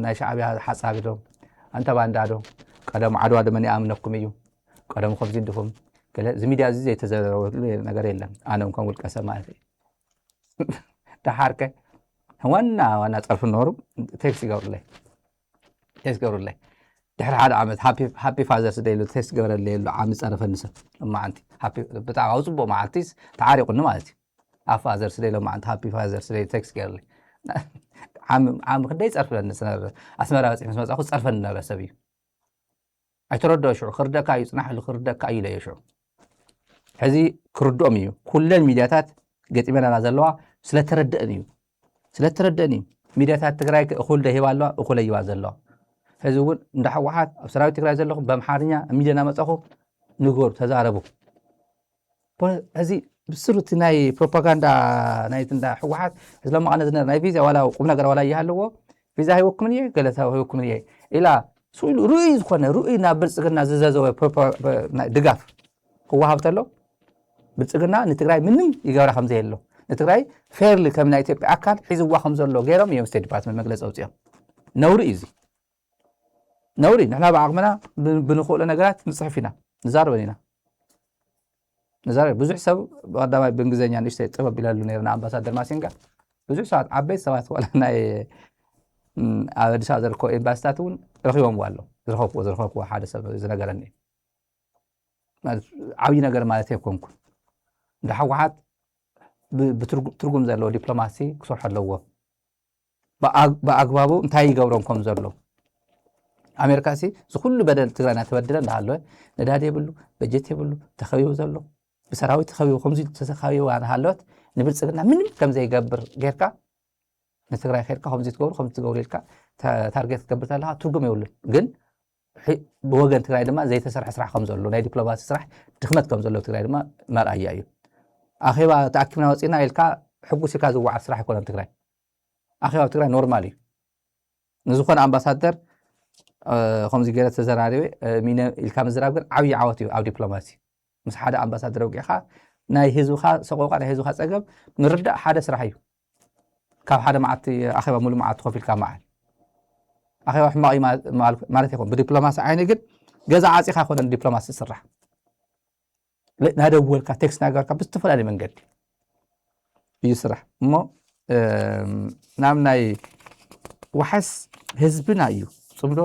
ናይ ሻዕብያ ሓፃቢ ዶ ኣንተ ባንዳ ዶ ቀደም ዓድዋ ድማ ይኣምነኩም እዩ ቀደም ከምዚ እንዲኹም እዚ ሚድያ እዚ ዘይተዘረበሉ ነገር የለን ኣነ እንኳን ውልቀ ሰብ ማለት እዩ ደሓርከ ዋና ዋና ፀርፊ ነበሩ ቴክስት ይገብሩለይ ቴክስት ይገብሩለይ ድሕሪ ሓደ ዓመት ሃፒ ፋዘርስ ደይ ኢሉ ቴክስት ገበረለይ የሉ ዓሚ ፀረፈኒ ሰብ እማዓንቲ ብጣዕሚ ኣብ ፅቡቅ መዓልቲስ ተዓሪቁኒ ማለት እዩ ኣብ ፋዘርስ ደይ ሎም መዓልቲ ሃፒ ፋዘርስ ደይ ቴክስት ገይርለይ ዓሚ ክንደይ ፀርፍለኒ ዝነበረ ኣስመራ በፂሕ ምስ መፃኹ ዝፀርፈኒ ዝነበረ ሰብ እዩ ኣይተረድኦ ሽዑ ክርደካ እዩ ፅናሕ ኢሉ ክርደካ እዩ ኢለዮ ሽዑ ሕዚ ክርድኦም እዩ ኩለን ሚድያታት ገጢመናና ዘለዋ ስለተረደአን እዩ ስለተረደአን እዩ ሚድያታት ትግራይ እኩል ደሂባ ኣለዋ እኩል ይባ ዘለዋ ሕዚ እውን እንዳ ሕወሓት ኣብ ሰራዊት ትግራይ ዘለኹም በምሓርኛ ሚድያ እናመፀኹ ንገሩ ተዛረቡ ሕዚ ብስሩ እቲ ናይ ፕሮፓጋንዳ ናይ እንዳ ሕወሓት እዚ ለማቐነ ዝነበረ ናይ ቪዛ ዋላ ቁም ነገር ዋላ ይሃለዎ ቪዛ ሂወኩም እየ ገለ ሂወኩም እየ ኢላ ስኢሉ ርኡይ ዝኾነ ርኡይ ናብ ብልፅግና ዝዘዘወ ድጋፍ ክወሃብ ተሎ ብልፅግና ንትግራይ ምንም ይገብራ ከም ዘየሎ ንትግራይ ፌርሊ ከም ናይ ኢትዮጵያ ኣካል ሒዝዋ ከም ዘሎ ገይሮም እዮም ስቴት ዲፓርትመንት መግለፂ ኣውፅኦም ነውሪ እዩ እዚ ነውሪ ንሕና ብዓቕምና ብንኽእሎ ነገራት ንፅሕፍ ኢና ንዛረበን ኢና ንዛረብ ብዙሕ ሰብ ብቀዳማይ ብእንግሊዝኛ ንእሽተይ ጥበብ ኢለሉ ነይሩ ንኣምባሳደር ማሲንጋ ብዙሕ ሰባት ዓበይቲ ሰባት ዋላ ናይ ኣብ ኣዲስ ኣበባ ዝርከቡ ኤምባሲታት እውን ረኺቦምዎ ኣሎ ዝረኸብኩዎ ዝረኸብኩዎ ሓደ ሰብ ዝነገረኒ ዓብዪ ነገር ማለት ኣይኮንኩን እንደ ሕወሓት ብትርጉም ዘለዎ ዲፕሎማሲ ክሰርሑ ኣለዎ ብኣግባቡ እንታይ ይገብሮም ከም ዘሎ ኣሜሪካ ሲ ዝኩሉ በደል ትግራይ እናተበደለ እንዳሃለወ ነዳዲ የብሉ በጀት የብሉ ተኸቢቡ ዘሎ ብሰራዊት ተኸቢቡ ከምዚ ተኸቢቡ እናሃለወት ንብልፅግና ምንም ከም ዘይገብር ጌርካ ንትግራይ ከድካ ከምዚ ትገብሩ ከምዚ ትገብሩ ኢልካ ታርጌት ክትገብር ተለካ ትርጉም የብሉን ግን ብወገን ትግራይ ድማ ዘይተሰርሐ ስራሕ ከም ዘሎ ናይ ዲፕሎማሲ ስራሕ ድክመት ከም ዘሎ ትግራይ ድማ መርኣያ እዩ ኣኼባ ተኣኪብና ወፂና ኢልካ ሕጉስ ኢልካ ዝወዓል ስራሕ ኣይኮነን ትግራይ ኣኼባ ኣብ ትግራይ ኖርማል እዩ ንዝኾነ ኣምባሳደር ከምዚ ገይረ ተዘራሪበ ሚነ ኢልካ ምዝራብ ግን ዓብዪ ዓወት እዩ ኣብ ዲፕሎማሲ ምስ ሓደ ኣምባሳደር ኣውቂዕካ ናይ ህዝብኻ ሰቆቃ ናይ ህዝብኻ ፀገም ምርዳእ ሓደ ስራሕ እዩ ካብ ሓደ መዓልቲ ኣኼባ ሙሉ መዓልቲ ኮፍ ኢልካ መዓል ኣኼባ ሕማቕ ማለት ይኹን ብዲፕሎማሲ ዓይኒ ግን ገዛ ዓፂኻ ኮነ ዲፕሎማሲ ዝስራሕ ናደወልካ ቴክስት ናገርካ ብዝተፈላለየ መንገዲ እዩ ስራሕ እሞ ናብ ናይ ዋሓስ ህዝብና እዩ ፅምዶ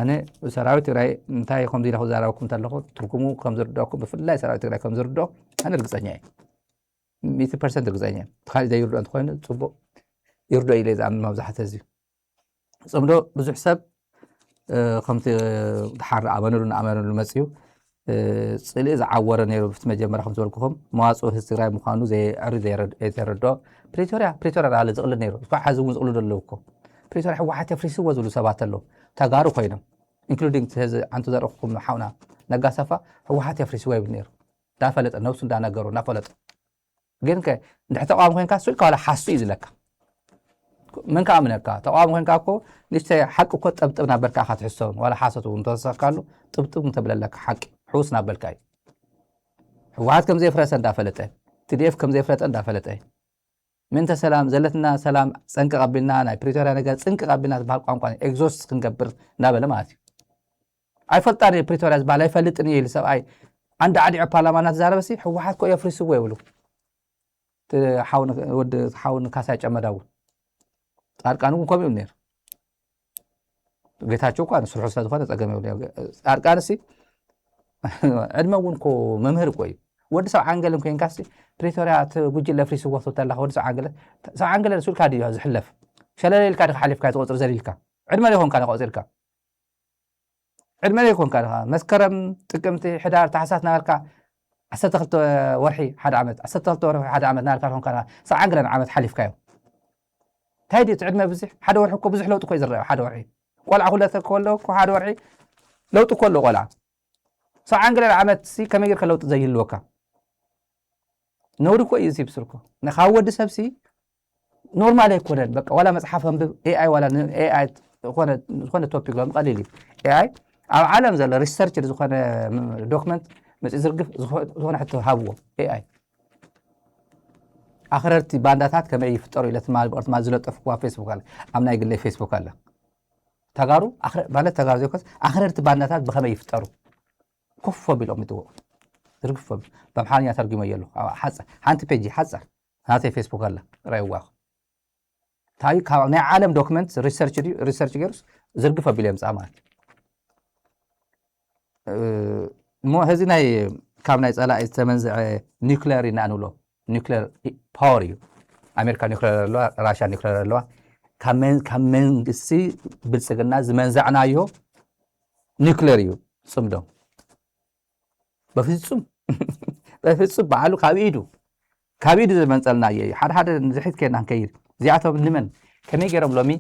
ኣነ ሰራዊት ትግራይ እንታይ ከምዚ ኢለ ክዛረበኩም እንተለኹ ትርጉሙ ከም ዝርዳኩም ብፍላይ ሰራዊት ትግራይ ከም ዝርዶ ኣነ ርግፀኛ እየ ሚእቲ ፐርሰንት ርግፀኛ እየ ካሊእ ዘይርዶ እንተኮይኑ ፅቡቅ ይርዶ ኢለ ዝኣምን መብዛሕተ ህዝቢ ፅምዶ ብዙሕ ሰብ ከምቲ ድሓር ኣመኑሉ ንኣመኑሉ መፅዩ ጽልኢ ዝዓወረ ነይሩ። ብቲ መጀመርያ ከም ዝበልኩኹም መዋፅኡ ህዝቢ ትግራይ ምዃኑ ዘየዕሪ ዘይተረድኦ ፕሪቶርያ ፕሪቶርያ ዳለ ዝቕልድ ነይሩ። እስካብ ሓዚ እውን ዝቕልዶ ኣለዉ እኮ። ፕሪቶርያ ህወሓት የፍሪስዎ ዝብሉ ሰባት ኣለዉ። ተጋሩ ኮይኖም ኢንክሉዲንግ ሕዚ ዓንቱ ዘርእኹም ሓውና ነጋሰፋ ህወሓት የፍሪስዎ ይብል ነይሩ። እንዳፈለጠ ነብሱ እንዳነገሩ እንዳፈለጠ ግን ከ እንድሕር ተቃዋሚ ኮይንካ ስልካ ዋላ ሓሱ እዩ ዝለካ። መን ከኣምነካ? ተቃዋሚ ኮይንካ እኮ ንእሽተይ ሓቂ እኮ ጠብጥብ ናበልካ ኢኻ ትሕሶ። ዋላ ሓሶት እውን እንተወሰኽካሉ ጥብጥብ እንተብለለካ ሓቂ ሕውስ ናበልካ እዩ። ህወሓት ከም ዘየፍረሰ እንዳፈለጠ፣ ቲዲኤፍ ከም ዘየፍረጠ እንዳፈለጠ፣ ምእንተ ሰላም ዘለትና ሰላም ፀንቂ ቀቢልና ናይ ፕሪቶርያ ነገር ፅንቂ ቀቢልና ዝበሃል ቋንቋ ኤግዞስት ክንገብር እንዳበለ ማለት እዩ። ኣይፈልጣን እየ ፕሪቶርያ ዝበሃል ኣይፈልጥን እየ ኢሉ ሰብኣይ ዓንዲ ዓዲዑ ፓርላማ እናተዛረበ ሲ ህወሓት ኮ የፍሪስዎ ይብሉ። ወዲ ሓውን ካሳይ ጨመዳ እውን ፃድቃን እውን ከምኡ ነይሩ። ጌታቸው እኳ ንስርሑ ስለዝኾነ ፀገም የብሉ። ፃድቃን ሲ ዕድመ እውን ኮ መምህር እኮ እዩ። ወዲ ሰብ ዓንገልን ኮይንካ ሲ ፕሪቶርያ እቲ ጉጅለ ፍሪስዎ ተላ ወዲ ሰብ ዓንገለ ሰብ ዓንገለ ንሱ ኢልካ ድዩ ዝሕለፍ? ሸለለ ኢልካ ድካ ሓሊፍካ ትቆፅር ዘሊልካ ዕድመ ዘይኮንካ ንቆፂርካ ዕድመ ዘይኮንካ ድኻ መስከረም ጥቅምቲ ሕዳር ታሕሳስ ናበልካ ዓሰርተ ክልተ ወርሒ ሓደ ዓመት ዓሰርተ ክልተ ወርሒ ሓደ ዓመት ናበልካ ኮንካ ሰዓን ገለን ዓመት ሓሊፍካዮ። እንታይ ድዩ እቲ ዕድመ ብዙሕ ሓደ ወርሒ እኮ ብዙሕ ለውጢ እኮ እዩ ዝረአ ሓደ ወርሒ ቆልዓ ኩለተ ከሎ እኮ ሓደ ወርሒ ለውጢ እኮ ኣሎ ቆልዓ ሰዓን ገለን ዓመት ሲ ከመይ ጌርካ ለውጢ ዘይህልወካ ነውሪ እኮ እዩ ሲ ብስልኩ ካብ ወዲ ሰብ ሲ ኖርማል ኣይኮነን። በቃ ዋላ መጽሓፍ ኣንብብ ኤኣይ ዋላ ኤኣይ ዝኾነ ቶፒክ ሎም ቀሊል እዩ። ኤኣይ ኣብ ዓለም ዘሎ ሪሰርች ዝኾነ ዶክመንት መጽ ዝርግፍ ዝኾነ ሕቶ ሃብዎ ኤኣይ ኣኽረርቲ ባንዳታት ከመይ ይፍጠሩ ኢለ ትማል ብቅርትማ ዝለጠፍኩዋ ፌስቡክ ኣለ ኣብ ናይ ግለይ ፌስቡክ ኣለ ተጋሩ ማለት ተጋሩ ዘይኮስ ኣኽረርቲ ባንዳታት ብኸመይ ይፍጠሩ ኮፍ ኣቢሎም ይጥዎ ዝርግፍ ኣቢሎም ብኣምሓርኛ ተርጉመዮ ኣለኹ ሓንቲ ፔጅ ሓፀር ናተይ ፌስቡክ ኣላ ራይዋ እንታይ ካብ ናይ ዓለም ዶክመንት ሪሰርች ድዩ ሪሰርች ገይሩስ ዝርግፍ ኣቢሉ የምፅኣ ማለት እሞ ህዚ ናይ ካብ ናይ ፀላኢ ዝተመንዝዐ ኒክሌር ኢና ንብሎ ኒክሌር ፓወር እዩ ኣሜሪካ ኒክሌር ኣለዋ ራሽያ ኒክሌር ኣለዋ ካብ መንግስቲ ብልፅግና ዝመንዛዕናዮ ኒክሌር እዩ ፅምዶ በፍፁም በፍፁም በዓሉ ካብ ኢዱ ካብ ኢዱ ዝመንፀልናዮ እዩ ሓደ ሓደ ንድሕሪት ከይድና ንከይድ እዚኣቶም ንመን ከመይ ገይሮም ሎሚ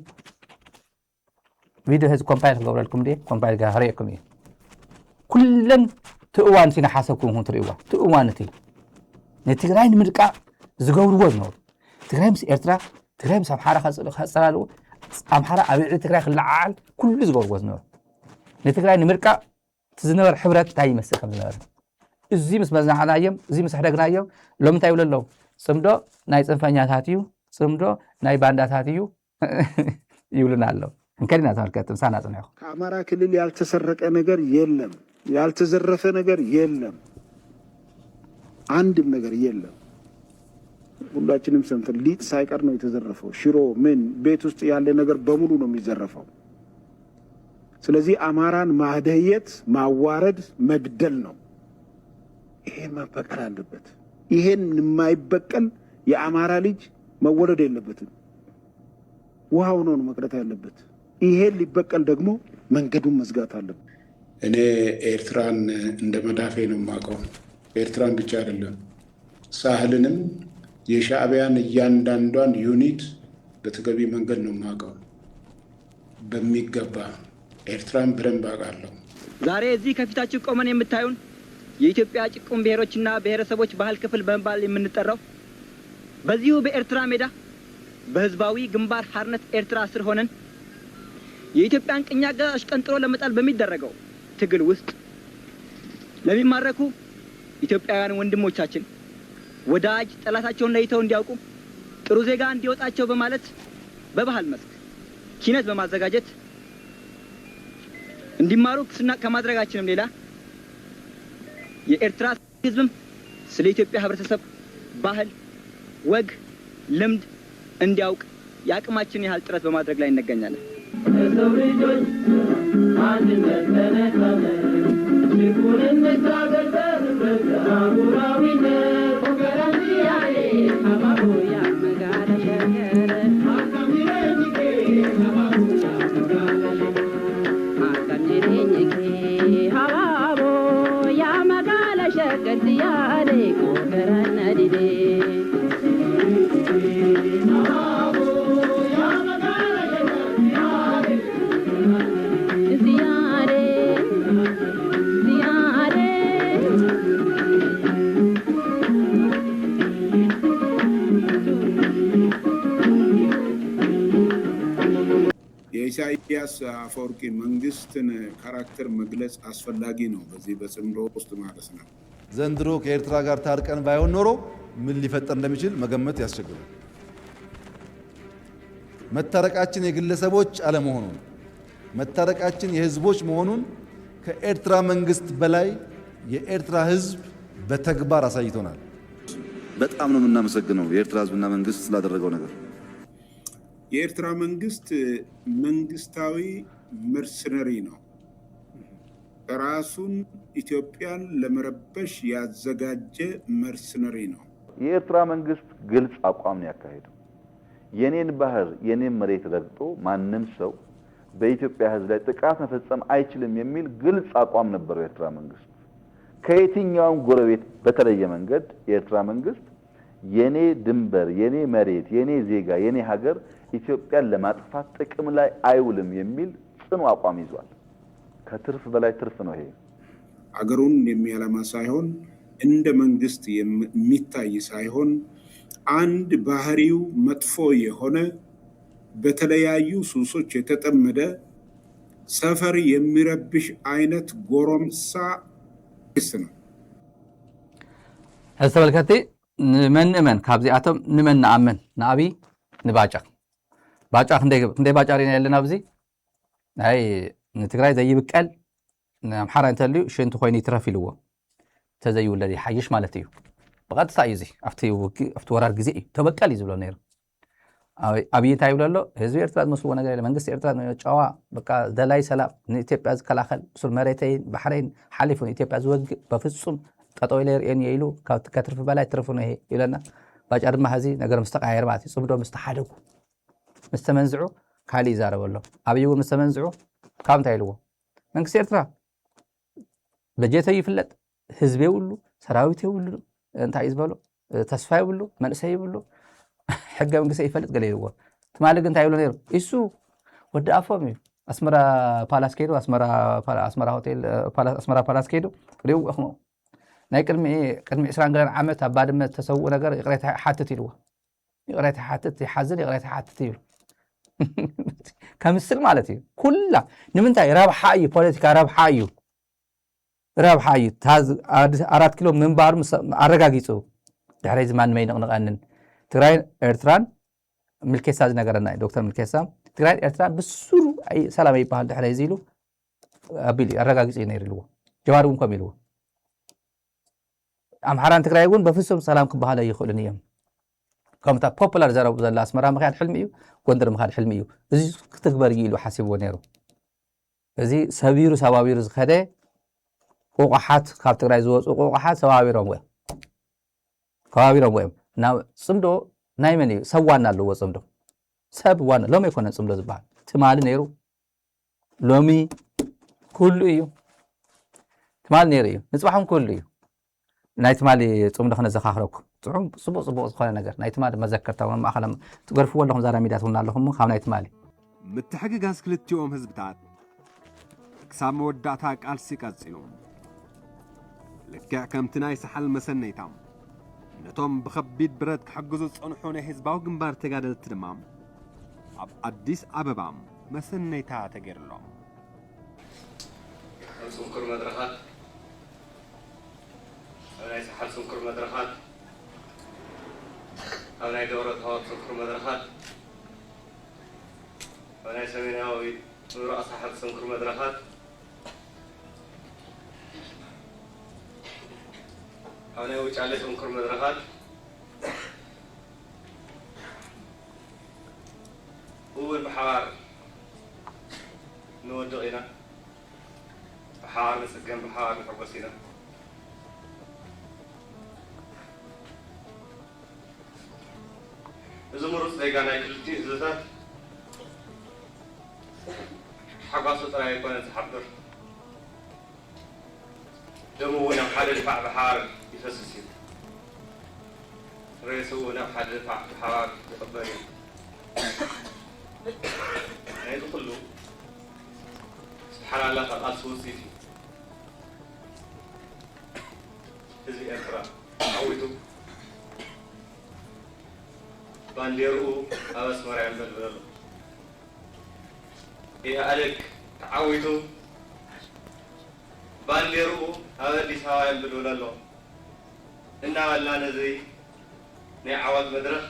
ቪድዮ ህዚ ኮምፓይል ክገብረልኩም ድየ ኮምፓይል ገይረ ክርእየኩም እየ ኩለን ትእዋን እቲ ንሓሰብኩም ኢኹም ትርእይዋ ትእዋን እቲ ንትግራይ ንምድቃዕ ዝገብርዎ ዝነበሩ ትግራይ ምስ ኤርትራ ትግራይ ምስ ኣምሓራ ከፀላልዎ ኣምሓራ ኣብ ልዕሊ ትግራይ ክለዓዓል ኩሉ ዝገብርዎ ዝነበሩ ንትግራይ ንምድቃዕ እቲ ዝነበረ ሕብረት እንታይ ይመስል ከም ዝነበረ እዚ ምስ መዝናዕናዮም እዚ ምስ ሕደግናዮም ሎም እንታይ ይብሉ ኣለዉ ፅምዶ ናይ ፅንፈኛታት እዩ ፅምዶ ናይ ባንዳታት እዩ ይብሉና ኣለዉ እንከዲና ተመልከት ምሳና ፅንሑ ከኣማራ ክልል ያልተሰረቀ ነገር የለም ያልተዘረፈ ነገር የለም አንድም ነገር የለም ሁላችንም ሰምተን ሊጥ ሳይቀር ነው የተዘረፈው ሽሮ ምን ቤት ውስጥ ያለ ነገር በሙሉ ነው የሚዘረፈው ስለዚህ አማራን ማደየት ማዋረድ መግደል ነው ይሄን መበቀል አለበት ይሄን የማይበቀል የአማራ ልጅ መወለድ የለበትም ውሃ ሆኖ ነው መቅረት ያለበት ይሄን ሊበቀል ደግሞ መንገዱን መዝጋት አለበት እኔ ኤርትራን እንደ መዳፌ ነው የማውቀው። ኤርትራን ብቻ አይደለም ሳህልንም የሻዕቢያን እያንዳንዷን ዩኒት በተገቢ መንገድ ነው የማውቀው። በሚገባ ኤርትራን በደንብ አውቃለሁ። ዛሬ እዚህ ከፊታችሁ ቆመን የምታዩን የኢትዮጵያ ጭቁን ብሔሮችና ብሔረሰቦች ባህል ክፍል በመባል የምንጠራው በዚሁ በኤርትራ ሜዳ በህዝባዊ ግንባር ሓርነት ኤርትራ ስር ሆነን የኢትዮጵያን ቅኝ አገዛዝ አሽቀንጥሮ ለመጣል በሚደረገው ትግል ውስጥ ለሚማረኩ ኢትዮጵያውያን ወንድሞቻችን ወዳጅ ጠላታቸውን ለይተው እንዲያውቁ ጥሩ ዜጋ እንዲወጣቸው በማለት በባህል መስክ ኪነት በማዘጋጀት እንዲማሩ ከማድረጋችንም ሌላ የኤርትራ ህዝብም ስለ ኢትዮጵያ ህብረተሰብ ባህል፣ ወግ፣ ልምድ እንዲያውቅ የአቅማችንን ያህል ጥረት በማድረግ ላይ እንገኛለን። ለሰው ልጆች አንድነት ተነሳለን፣ ችግሩን እንታገል በህብረት አህጉራዊነት። የኢሳያስ አፈወርቂ መንግስትን ካራክተር መግለጽ አስፈላጊ ነው በዚህ በጽምዶ ውስጥ ማለት ነው። ዘንድሮ ከኤርትራ ጋር ታርቀን ባይሆን ኖሮ ምን ሊፈጠር እንደሚችል መገመት ያስቸግራል። መታረቃችን የግለሰቦች አለመሆኑን፣ መታረቃችን የህዝቦች መሆኑን ከኤርትራ መንግስት በላይ የኤርትራ ህዝብ በተግባር አሳይቶናል። በጣም ነው የምናመሰግነው የኤርትራ ህዝብና መንግስት ስላደረገው ነገር። የኤርትራ መንግስት መንግስታዊ መርሰነሪ ነው። ራሱን ኢትዮጵያን ለመረበሽ ያዘጋጀ መርሰነሪ ነው። የኤርትራ መንግስት ግልጽ አቋም ነው ያካሄደው። የኔን ባህር የኔን መሬት ረግጦ ማንም ሰው በኢትዮጵያ ህዝብ ላይ ጥቃት መፈጸም አይችልም የሚል ግልጽ አቋም ነበረው የኤርትራ መንግስት። ከየትኛውም ጎረቤት በተለየ መንገድ የኤርትራ መንግስት የኔ ድንበር፣ የኔ መሬት፣ የኔ ዜጋ፣ የኔ ሀገር ኢትዮጵያን ለማጥፋት ጥቅም ላይ አይውልም የሚል ጽኑ አቋም ይዟል። ከትርፍ በላይ ትርፍ ነው ይሄ። አገሩን የሚያለማ ሳይሆን እንደ መንግስት የሚታይ ሳይሆን አንድ ባህሪው መጥፎ የሆነ በተለያዩ ሱሶች የተጠመደ ሰፈር የሚረብሽ አይነት ጎረምሳ መንግስት ነው። ሕዚ ተመልከቲ ንመን ንእመን ካብዚኣቶም ንመን ንኣምን ንኣብይ ንባጫ ባጫ ክንደይ ባጫ ሪና የለን ኣብዚ ናይ ንትግራይ ዘይብቀል ንኣምሓራ እንተልዩ ሽንቲ ኮይኑ ይትረፍ ኢልዎ ተዘይውለድ ይሓይሽ ማለት እዩ ብቐጥታ እዩ እዚ ኣብቲ ውግእ ኣብቲ ወራር ግዜ እዩ ተበቀል እዩ ዝብሎ ነይሩ ኣብይ እንታይ ይብሎ ኣሎ ህዝቢ ኤርትራ ዝመስልዎ ነገር የለ መንግስቲ ኤርትራ ጨዋ በቃ ደላይ ሰላም ንኢትዮጵያ ዝከላኸል ሱር መሬተይን ባሕረይን ሓሊፉ ንኢትዮጵያ ዝወግእ በፍጹም ጠጠው ኢለ ይርእየን እየ ኢሉ ካብ ከትርፊ በላይ ትርፉ ነው ይሄ ይብለና ባጫ ድማ ሀዚ ነገር ምስ ተቀያየር ማለት እዩ ጽምዶ ምስ ተሓደጉ ምስ ተመንዝዑ ካልእ ይዛረብ ኣሎ ኣብይ እውን ምስ ተመንዝዑ ካብ እንታይ ኢልዎ መንግስቲ ኤርትራ በጀተ ይፍለጥ ህዝቢ የብሉ ሰራዊት የብሉ እንታይ እዩ ዝበሎ ተስፋ የብሉ መንእሰይ የብሉ ሕገ መንግስቲ ይፈልጥ ገለ ይልዎ ትማሊ ግን እንታይ ይብሎ ነይሩ እሱ ወዲ ኣፎም እዩ ኣስመራ ፓላስ ከይዱ ኣስመራ ሆቴል ኣስመራ ፓላስ ከይዱ ሪኡ እኽሞ ናይ ቅድሚ ቅድሚ ዕስራን ገለን ዓመት ኣብ ባድመ ዝተሰውኡ ነገር ይቕሬታ ሓትት ኢልዎ ይቕሬታ ሓትት ይሓዝን ይቕሬታ ሓትት ይብል ከምስል ማለት እዩ ኩላ ንምንታይ ረብሓ እዩ ፖለቲካ ረብሓ እዩ ረብሓ እዩ ኣራት ኪሎ ምንባሩ ኣረጋጊፁ ድሕረይ ዝማን መይንቕንቐንን ትግራይን ኤርትራን ምልኬሳ ዝነገረና እዩ ዶክተር ምልኬሳ ትግራይን ኤርትራን ብሱሩ ሰላም ይበሃል ድሕረይ እዚ ኢሉ ኣቢሉ ኣረጋጊጹ እዩ ነይሩ ኢልዎ። ጀዋር እውን ከምኡ ኢልዎ። ኣምሓራን ትግራይ እውን በፍጹም ሰላም ክበሃሉ ኣይኽእሉን እዮም። ከምታ ፖፑላር ዘረቡ ዘላ ኣስመራ ምኽያድ ሕልሚ እዩ፣ ጎንደር ምኻድ ሕልሚ እዩ። እዚ ክትግበር እዩ ኢሉ ሓሲብዎ ነይሩ። እዚ ሰቢሩ ሰባቢሩ ዝኸደ ቁቑሓት ካብ ትግራይ ዝወፁ ቁቑሓት ሰባቢሮምዎ እዮም። ከባቢሮምዎ እዮም። ናብ ፅምዶ ናይ መን እዩ? ሰብ ዋና ኣለዎ ፅምዶ። ሰብ ዋና ሎሚ ኣይኮነን ፅምዶ ዝበሃል። ትማሊ ነይሩ ሎሚ ኩሉ እዩ ትማሊ ነይሩ እዩ ንፅባሕም ኩሉ እዩ ናይ ትማሊ ፅምዶ ክነዘካክረኩም ፅዑም ፅቡቅ ፅቡቅ ዝኮነ ነገር ናይ ትማሊ መዘከርታ እውን ማእኸሎም ትገርፍዎ ኣለኹም ዛራ ሚድያ ትብሉና ኣለኹም ካብ ናይ ትማሊ ምትሕግጋዝ ክልቲኦም ህዝብታት ክሳብ መወዳእታ ቃልሲ ቀጺሉ። ልክዕ ከምቲ ናይ ሰሓል መሰነይታ ነቶም ብኸቢድ ብረት ክሕግዙ ዝጸንሑ ናይ ህዝባዊ ግንባር ተጋደልቲ ድማ ኣብ ኣዲስ ኣበባ መሰነይታ ተገይሩሎም። ኣብ ጽንኩር መድረኻት ኣብ ናይ ሰሓል ጽንኩር መድረኻት ኣብ ናይ ደብረ ታቦር ጽንኩር መድረኻት ኣብ ናይ ሰሜናዊ ምብራቕ ሳሕል ጽንኩር መድረኻት ኣብ ናይ ውጫሌ ጽንኩር መድረኻት እውን ብሓባር ንወድቕ ኢና። ብሓባር ንጽገም ብሓባር ንሕጎስ ኢና። እዚ ምሩፅ ዜጋ ናይ ክልቲኡ ህዝብታት ሓጓሱ ጥራይ ኣይኮነን ዝሓብር፣ ደሙ እውን ኣብ ሓደ ድፋዕ ብሓባር ይፈስስ እዩ። ሬሱ እውን ኣብ ሓደ ድፋዕ ብሓባር ይቕበር እዩ። ናይዚ ኩሉ ዝተሓላላኸ ቃልሲ ውፅኢት እዩ። ህዝቢ ኤርትራ ዓዊቱ ባንዴርኡ ኣብ ኣስመራ የንበልብል ኣሎ። ኢህኣደግ ተዓዊቱ፣ ባንዴርኡ ኣብ ኣዲስ ኣበባ የንብልብል ኣሎ እናበልና ነዚ ናይ ዓወት መድረኽ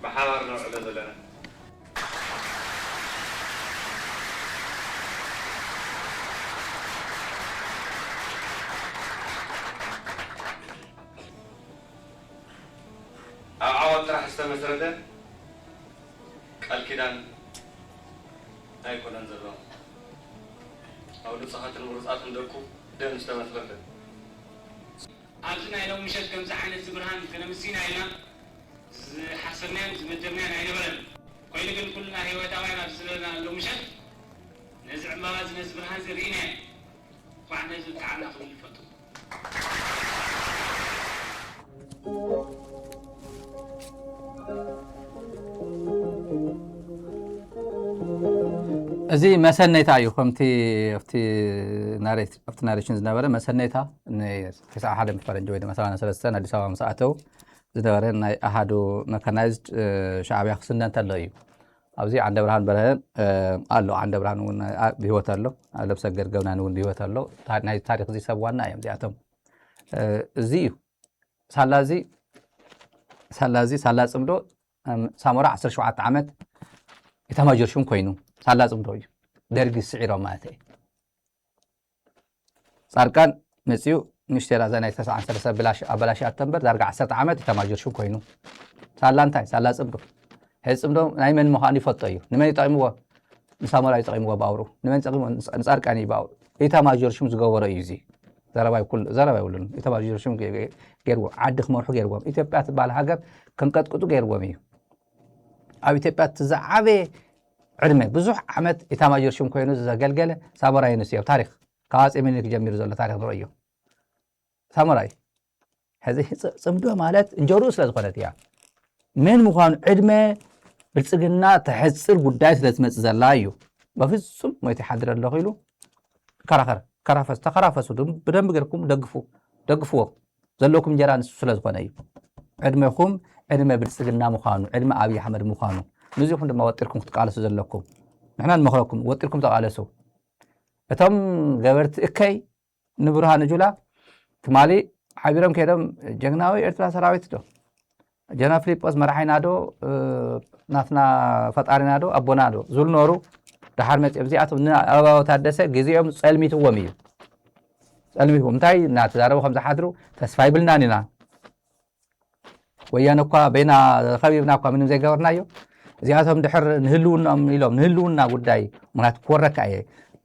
ብሓባር ነብዕሎ ዘለና። ኣብ ዓወት ጥራሕ ዝተመስረተ ቃል ኪዳን ኣይኮነን ዘሎ። ኣብ ንጹሃትን ምሩጻትን ደቁ ደም ዝተመስረተ። ኣብዚ ናይ ሎም ምሸት ከምዚ ዓይነት ዝብርሃን ከነምሲና ኢና። ዝሓሰብናዮን ዝመደብናዮን ኣይነበረን። ኮይኑ ግን ኩልና ህይወታውያን ኣብዚ ዘለና ሎም ምሸት ነዚ ዕምባባ እዚ ነዚ ብርሃን እዚ ርኢናዮ። እንኳዕ ነዚ በቃዕና ክብል ይፈቱ። እዚ መሰነይታ እዩ። ከምቲ ኣብቲ ናሬት- ኣብቲ ናሬሽን ዝነበረ መሰነይታ ን- ተስዓ ሓደ ፈረንጂ ወይ ድማ ሰማንያ ሰለስተ ኣዲስ ኣበባ ምስ ኣተው ዝነበረ ናይ ኣሃዱ መካናይዝድ ሻዕብያ ክስነ እንተሎ እዩ። ኣብዚ ዓንደ ብርሃን በርሀ ኣሎ። ዓንደ ብርሃን እውን ብህይወት ኣሎ። ኣለምሰገድ ገብናን እውን ብህይወት ኣሎ። ናይ ታሪክ እዚ ሰብ ዋና እዮም እዚኣቶም። እዚ እዩ ሳላ እዚ ሳላ እዚ ሳላ ፅምዶ ሳሞራ ዓሰርተ ሸውዓተ ዓመት ኢታማጆር ሹም ኮይኑ ሳላ ፅምዶ እዩ። ደርጊ ስዒሮም ማለት እዩ። ፃድቃን መፅኡ ንሽተይ ራዛ ናይ ተስዓን ሰለስተ ብላሽ ኣበላሽ ኣተንበር ዳርጋ ዓሰርተ ዓመት ኢታማጆር ሹም ኮይኑ ሳላ እንታይ ሳላ ፅምዶ ሕዚ ፅምዶ ናይ መን ምዃኑ ይፈልጦ እዩ። ንመን ይጠቂምዎ? ንሳሞራ ይጠቂምዎ ባውሩ ንመን ጠቂምዎ? ንፃድቃን እዩ ባውሩ። ኢታማጆር ሹም ዝገበሮ እዩ። እዚ ዘረባ ይኩል ዘረባ ይብሉን ኢታማጆር ሹም ገይርዎ ዓዲ ክመርሑ ገይርዎም ኢትዮጵያ ትበሃል ሃገር ከንቀጥቅጡ ገይርዎም እዩ። ኣብ ኢትዮጵያ እቲ ዝዓበየ ዕድመ ብዙሕ ዓመት ኢታማጆር ሹም ኮይኑ ዘገልገለ ሳሞራይ ንስ እዩ። ታሪክ ካብ ኣጼ ምኒልክ ጀሚሩ ዘሎ ታሪክ ንርእዮ። ሳሞራይ ሕዚ ጽምዶ ማለት እንጀርኡ ስለ ዝኾነት እያ። መን ምዃኑ ዕድመ ብልጽግና ተሕጽር ጉዳይ ስለ ትመጽእ ዘላ እዩ። በፍጹም ሞይተ ይሓድር ኣለኹ ኢሉ ከራኸር ከራፈስ ተኸራፈሱ ብደንብ ገርኩም ደግፉ ደግፍዎ ዘለኩም እንጀራ ንሱ ስለ ዝኾነ እዩ። ዕድመኹም ዕድመ ብልጽግና ምዃኑ ዕድመ ኣብይ ኣሕመድ ምዃኑ ንዚኹም ድማ ወጢርኩም ክትቃለሱ ዘለኩም ንሕና ንመኽረኩም ወጢርኩም ተቃለሱ። እቶም ገበርቲ እከይ ንብርሃኑ ጁላ ትማሊ ሓቢሮም ከይዶም ጀግናዊ ኤርትራ ሰራዊት ዶ ጀነራል ፊሊጶስ መራሒና ዶ ናትና ፈጣሪና ዶ ኣቦና ዶ ዝብሉ ነበሩ። ደሓር መፂኦም እዚኣቶም ንኣበባው ታደሰ ግዜኦም ፀልሚትዎም እዩ። ፀልሚትዎም እንታይ እናተዛረቡ ከም ዝሓድሩ ተስፋ ይብልናን ኢና። ወያነ እኳ በይና ከቢብና እኳ ምንም ዘይገበርናዮ። እዚኣቶም ድሕር ንህልውናኦም ኢሎም ንህልውና ጉዳይ ምክንያቱ ክወረካ እየ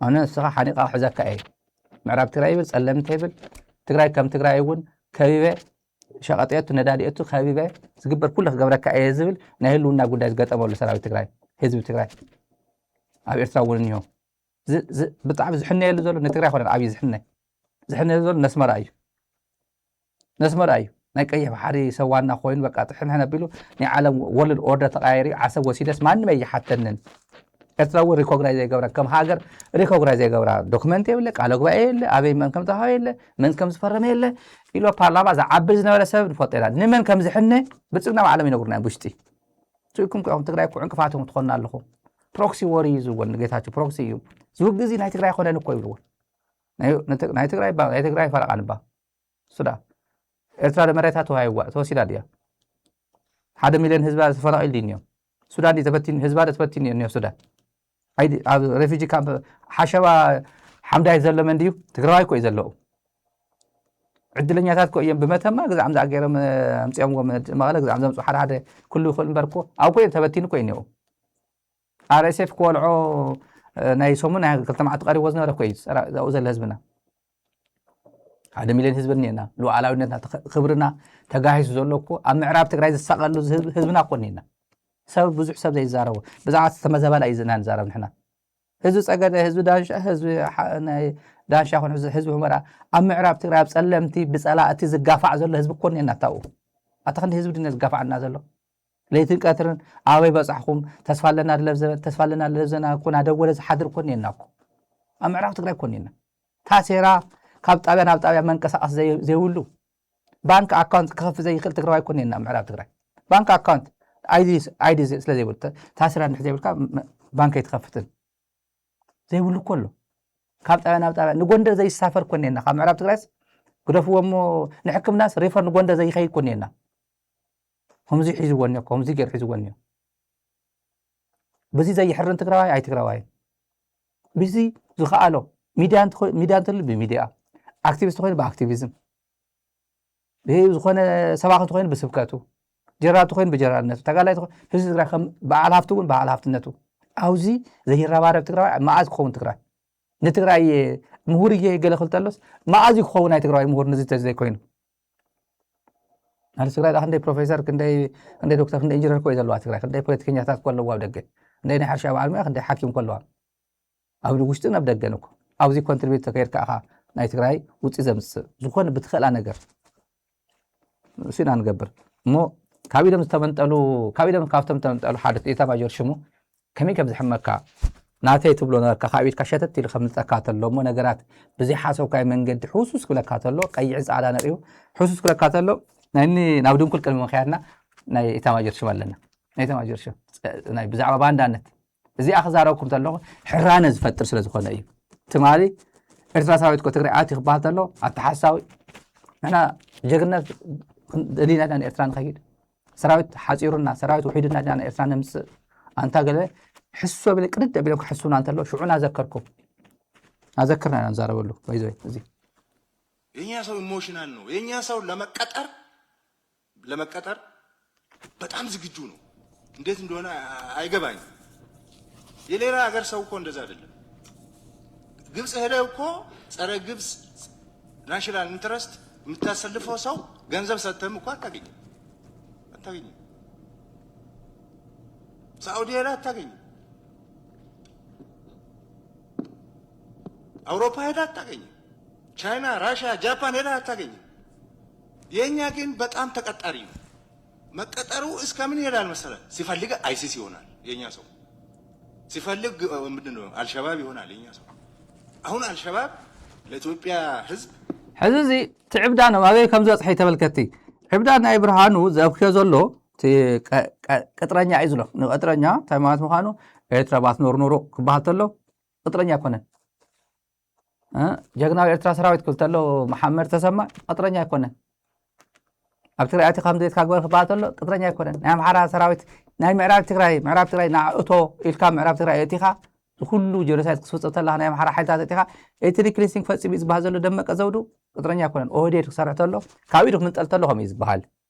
ኣነ ንስኻ ሓኒቃ ክሕዘካ እየ። ምዕራብ ትግራይ ይብል ፀለምተ ይብል ትግራይ ከም ትግራይ እውን ከቢበ ሸቐጥየቱ ነዳድየቱ ከቢበ ዝግበር ኩሉ ክገብረካ እየ ዝብል ናይ ህልውና ጉዳይ ዝገጠመሉ ሰራዊት ትግራይ ህዝቢ ትግራይ ኣብ ኤርትራ እውን እኒሆ። ብጣዕሚ ዝሕነየሉ ዘሎ ንትግራይ ኮነ ዓብዪ ዝሕነ ዝሕነየሉ ዘሎ ነስመራ እዩ። ነስመራ እዩ ናይ ቀይሕ ባሕሪ ሰብ ዋና ኮይኑ በቃ ጥሕንሕን ኣቢሉ ናይ ዓለም ወርልድ ኦርደር ተቃየሪ ዓሰብ ወሲደስ ማንም ኣይሓተንን። ኤርትራ እውን ሪኮግናይዝ ዘይገብራ ከም ሃገር ሪኮግናይዝ ዘይገብራ ዶክመንት የብለ ቃለ ጉባኤ የለ ኣበይ መን ከም ተሃወ የለ መን ከም ዝፈረመ የለ ኢሎ ፓርላማ ዝዓብል ዝነበረ ሰብ ንፈልጦ ኢና። ንመን ከም ዝሕነ ብልፅግና ባዕሎም ይነግሩና እዮም ብውሽጢ ስኢኩም ም ትግራይ እኮ ዕንቅፋት ኢኹም ትኾኑና ኣለኹም። ፕሮክሲ ወር እዩ ዝብልዎ ንጌታቸው ፕሮክሲ እዩ ዝውግ እዚ ናይ ትግራይ ኣይኮነን እኮ ይብልዎ። ናይ ትግራይ ናይ ትግራይ ፈረቃ ንባ ሱዳን ኤርትራ ዶ መሬታ ተዋሂዋ ተወሲዳ ድያ? ሓደ ሚልዮን ህዝባ ተፈናቒሉ ድዩ እኒኦ? ሱዳን ድዩ ተበቲኑ ህዝባ ዶ ተበቲኑ እኒኦ ሱዳን? ኣይዲ ኣብ ሬፊጂ ካምፕ ሓሸባ ሓምዳይ ዘሎ መን ድዩ? ትግራዋይ እኮ እዩ ዘለዉ። ዕድለኛታት እኮ እዮም ብመተማ ግዛዕም ዝኣገሮም ኣምፅኦምዎ መቐለ ግዛዕም ዘምፅኡ ሓደ ሓደ ክሉ ይኽእል እምበር እኮ ኣብ እኮ እዮም ተበቲኑ እኮ እዩ እኒኦ። ኣርኤስኤፍ ክወልዖ ናይ ሰሙን ናይ ክልተ መዓልቲ ቀሪቦ ዝነበረ እኮ እዩ ኣብኡ ዘሎ ህዝብና። ሓደ ሚልዮን ህዝቢ እኒኤና ሉዓላዊነትና ክብርና ተጋሂሱ ዘሎ እኮ ኣብ ምዕራብ ትግራይ ዝሳቀሉ ህዝብና እኮ እኒኤና። ሰብ ብዙሕ ሰብ ዘይዛረቦ ብዛዕባ ተመዘባላ እዩ ዝና ንዛረብ ንሕና። ህዝቢ ፀገደ ህዝቢ ዳንሻ ህዝቢ ዳንሻ ይኹን ህዝቢ ሁመራ ኣብ ምዕራብ ትግራይ ኣብ ፀለምቲ ብፀላእቲ ዝጋፋዕ ዘሎ ህዝቢ እኮ እኒኤና። ታብኡ ኣታ ክንዲ ህዝቢ ድነ ዝጋፋዓና ዘሎ ለይትን ቀትርን ኣበይ በፃሕኹም ተስፋ ኣለና ድለብ ዘበን ተስፋ ኣለና ድለብ ዘና እኮ ናደወለ ዝሓድር እኮ እኒኤና እኮ ኣብ ምዕራብ ትግራይ እኮ እኒኤና። ታሴራ ካብ ጣብያ ናብ ጣብያ መንቀሳቀስ ዘይብሉ ባንክ ኣካውንት ክኸፍት ዘይኽእል ትግራዋይ እኮ እኒኤና ኣብ ምዕራብ ትግራይ። ባንክ ኣካውንት ኣይዲ ስለ ዘይብሉ ታሴራ እንድሕር ዘይብልካ ባንክ ኣይትኸፍትን። ዘይብሉ እኮ ኣሎ። ካብ ጣብያ ናብ ጣብያ ንጎንደር ዘይሳፈር እኮ እኒኤና። ካብ ምዕራብ ትግራይስ ግደፍዎ እሞ ንሕክምናስ ሪፈር ንጎንደር ዘይኸይድ እኮ እኒኤና። ከምዚ ሒዝዎ እኒኦ፣ ከምዚ ገይሩ ሒዝዎ እኒኦ። በዚ ዘይሕርን ትግራዋይ ኣይ ትግራዋይን። በዚ ዝኸኣሎ ሚድያ እንተኾ-፣ ሚድያ እንተሉ ብሚድያ፣ ኣክቲቪስት ኮይኑ ብኣክቲቪዝም፣ ይሄ ዝኾነ ሰባኺ እንተኾይኑ ብስብከቱ፣ ጀነራል እንተኾይኑ ብጀነራልነቱ፣ ተጋዳላይ እንተኾይኑ፣ ህዝቢ ትግራይ ከም በዓል ሃፍቲ እውን በዓል ሃፍትነቱ። ኣብዚ ዘይረባረብ ትግራዋይ መዓዝ ክኸውን ትግራይ? ንትግራይ ምሁር እየ ገለ ክብል ተሎስ መዓዝ እዩ ክኸውን ናይ ትግራዋይ ምሁር ንዚ ተዘይኮይኑ? ኣነ ትግራይ ደኣ ክንደይ ፕሮፌሰር፣ ክንደይ፣ ክንደይ ዶክተር፣ ክንደይ ኢንጂነር እኮ እዩ ዘለዋ ትግራይ። ክንደይ ፖለቲከኛታት እኮ ኣለዋ ኣብ ደገ። ክንደይ ናይ ሕርሻ በዓል ሙያ፣ ክንደይ ሓኪም እኮ ኣለዋ። ኣብ ውሽጥን ኣብ ደገን እኮ። ኣብዚ ኮንትሪቢዩት ተገይርካ ኢኻ ናይ ትግራይ ውፅኢት ዘምፅእ። ዝኾነ ብትኽእላ ነገር እሱ ኢና ንገብር። እሞ ካብ ኢዶም ዝተመንጠሉ፣ ካብ ኢዶም ካብቶም ዝተመንጠሉ ሓደ ኢታ ማጆር ሽሙ ከመይ ከም ዝሕመካ ናተይ ትብሎ ነበርካ። ካብ ኢድካ ሸተት ኢሉ ከም ዝመፀካ ተሎ እሞ ነገራት ብዘይሓሰብካዮ መንገዲ ሕሱስ ክብለካ ተሎ፣ ቀይሕን ፃዕዳን ኣርእዩ ሕሱስ ክብለካ ተሎ፣ ናይ እኒ ናብ ድንኩል ቅድሚ ምኽያድና ናይ ኢታ ማጆር ሽም ኣለና። ናይ ኢታ ማጆር ሽም፣ ጸ-፣ ናይ ብዛዕባ ባንዳነት እዚኣ ክዛረብኩም ተለኹ ሕራነ ዝፈጥር ስለ ዝኾነ እዩ። ትማሊ ኤርትራ ሰራዊት እኮ ትግራይ ኣትዩ ክበሃል ተሎ ኣተሓሳዊ ንሕና ጀግነት ደሊና ኢና ንኤርትራ ንኸይድ። ሰራዊት ሓፂሩና፣ ሰራዊት ውሒዱና ኢና ንኤርትራ ነምፅእ። ኣንታ ገለ ሕሶ ብለ ቅድድ ኣቢሎም ክሕሱና እንተሎ ሽዑ ናዘከርኩም። ናዘክርና ኢና ንዛረበሉ። ባይዘ እዚ የኛ ሰው ኢሞሽናል ነው። የኛ ሰው ለመቀጠር ለመቀጠር በጣም ዝግጁ ነው። እንዴት እንደሆነ አይገባኝም። የሌላ ሀገር ሰው እኮ እንደዛ አይደለም። ግብፅ ሄደ እኮ ጸረ ግብፅ ናሽናል ኢንትረስት የምታሰልፈው ሰው ገንዘብ ሰጥተህም እኮ አታገኝም፣ አታገኝም። ሳዑዲ ሄደ አታገኝም። አውሮፓ ሄደ አታገኝም። ቻይና፣ ራሽያ፣ ጃፓን ሄደ አታገኝም። የእኛ ግን በጣም ተቀጣሪ ነው። መቀጠሩ እስከምን ይሄዳል መሰለ? ሲፈልግ አይሲስ ይሆናል የኛ ሰው፣ ሲፈልግ እ፣ ምንድን ነው አልሸባብ ይሆናል የኛ ሰው። አሁን አልሸባብ ለኢትዮጵያ ህዝብ ሕዚ እዚ ትዕብዳኖም ኣበይ ከም ዝበፅሐ ተመልከቲ። ዕብዳን ናይ ብርሃኑ ዘብክዮ ዘሎ እቲ ቀ-፣ ቀ-፣ ቅጥረኛ እዩ ዝሎ። ንቅጥረኛ እንታይ ማለት ምዃኑ ኤርትራ ባትኖር ኖሮ ክበሃል ተሎ ቅጥረኛ ኣይኮነን። እ፣ ጀግናዊ ኤርትራ ሰራዊት ክብል ተሎ መሓመድ ተሰማ ቅጥረኛ ኣይኮነን። ኣብ ትግራይ ኣቲ ከም ዘይትካ ግበር ክበሃል ተሎ ቅጥረኛ ኣይኮነን። ናይ ኣምሓራ ሰራዊት ናይ ምዕራብ ትግራይ፣ ምዕራብ ትግራይ ንኣእቶ ኢልካ ምዕራብ ትግራይ ኣእቲኻ ኩሉ ጀኖሳይድ ክስፍፅም ተለካ ናይ ኣምሓራ ሓይልታት ኣእቲኻ ኤትኒክ ክሊንሲንግ ፈፂሙ እዩ ዝበሃል ዘሎ ደመቀ ዘውዱ ቅጥረኛ ኣይኮነን። ኦህዴድ ክሰርሕ ተሎ ካብ ኢዱ ክምንጠል ተሎ ከምኡ እዩ ዝበሃል።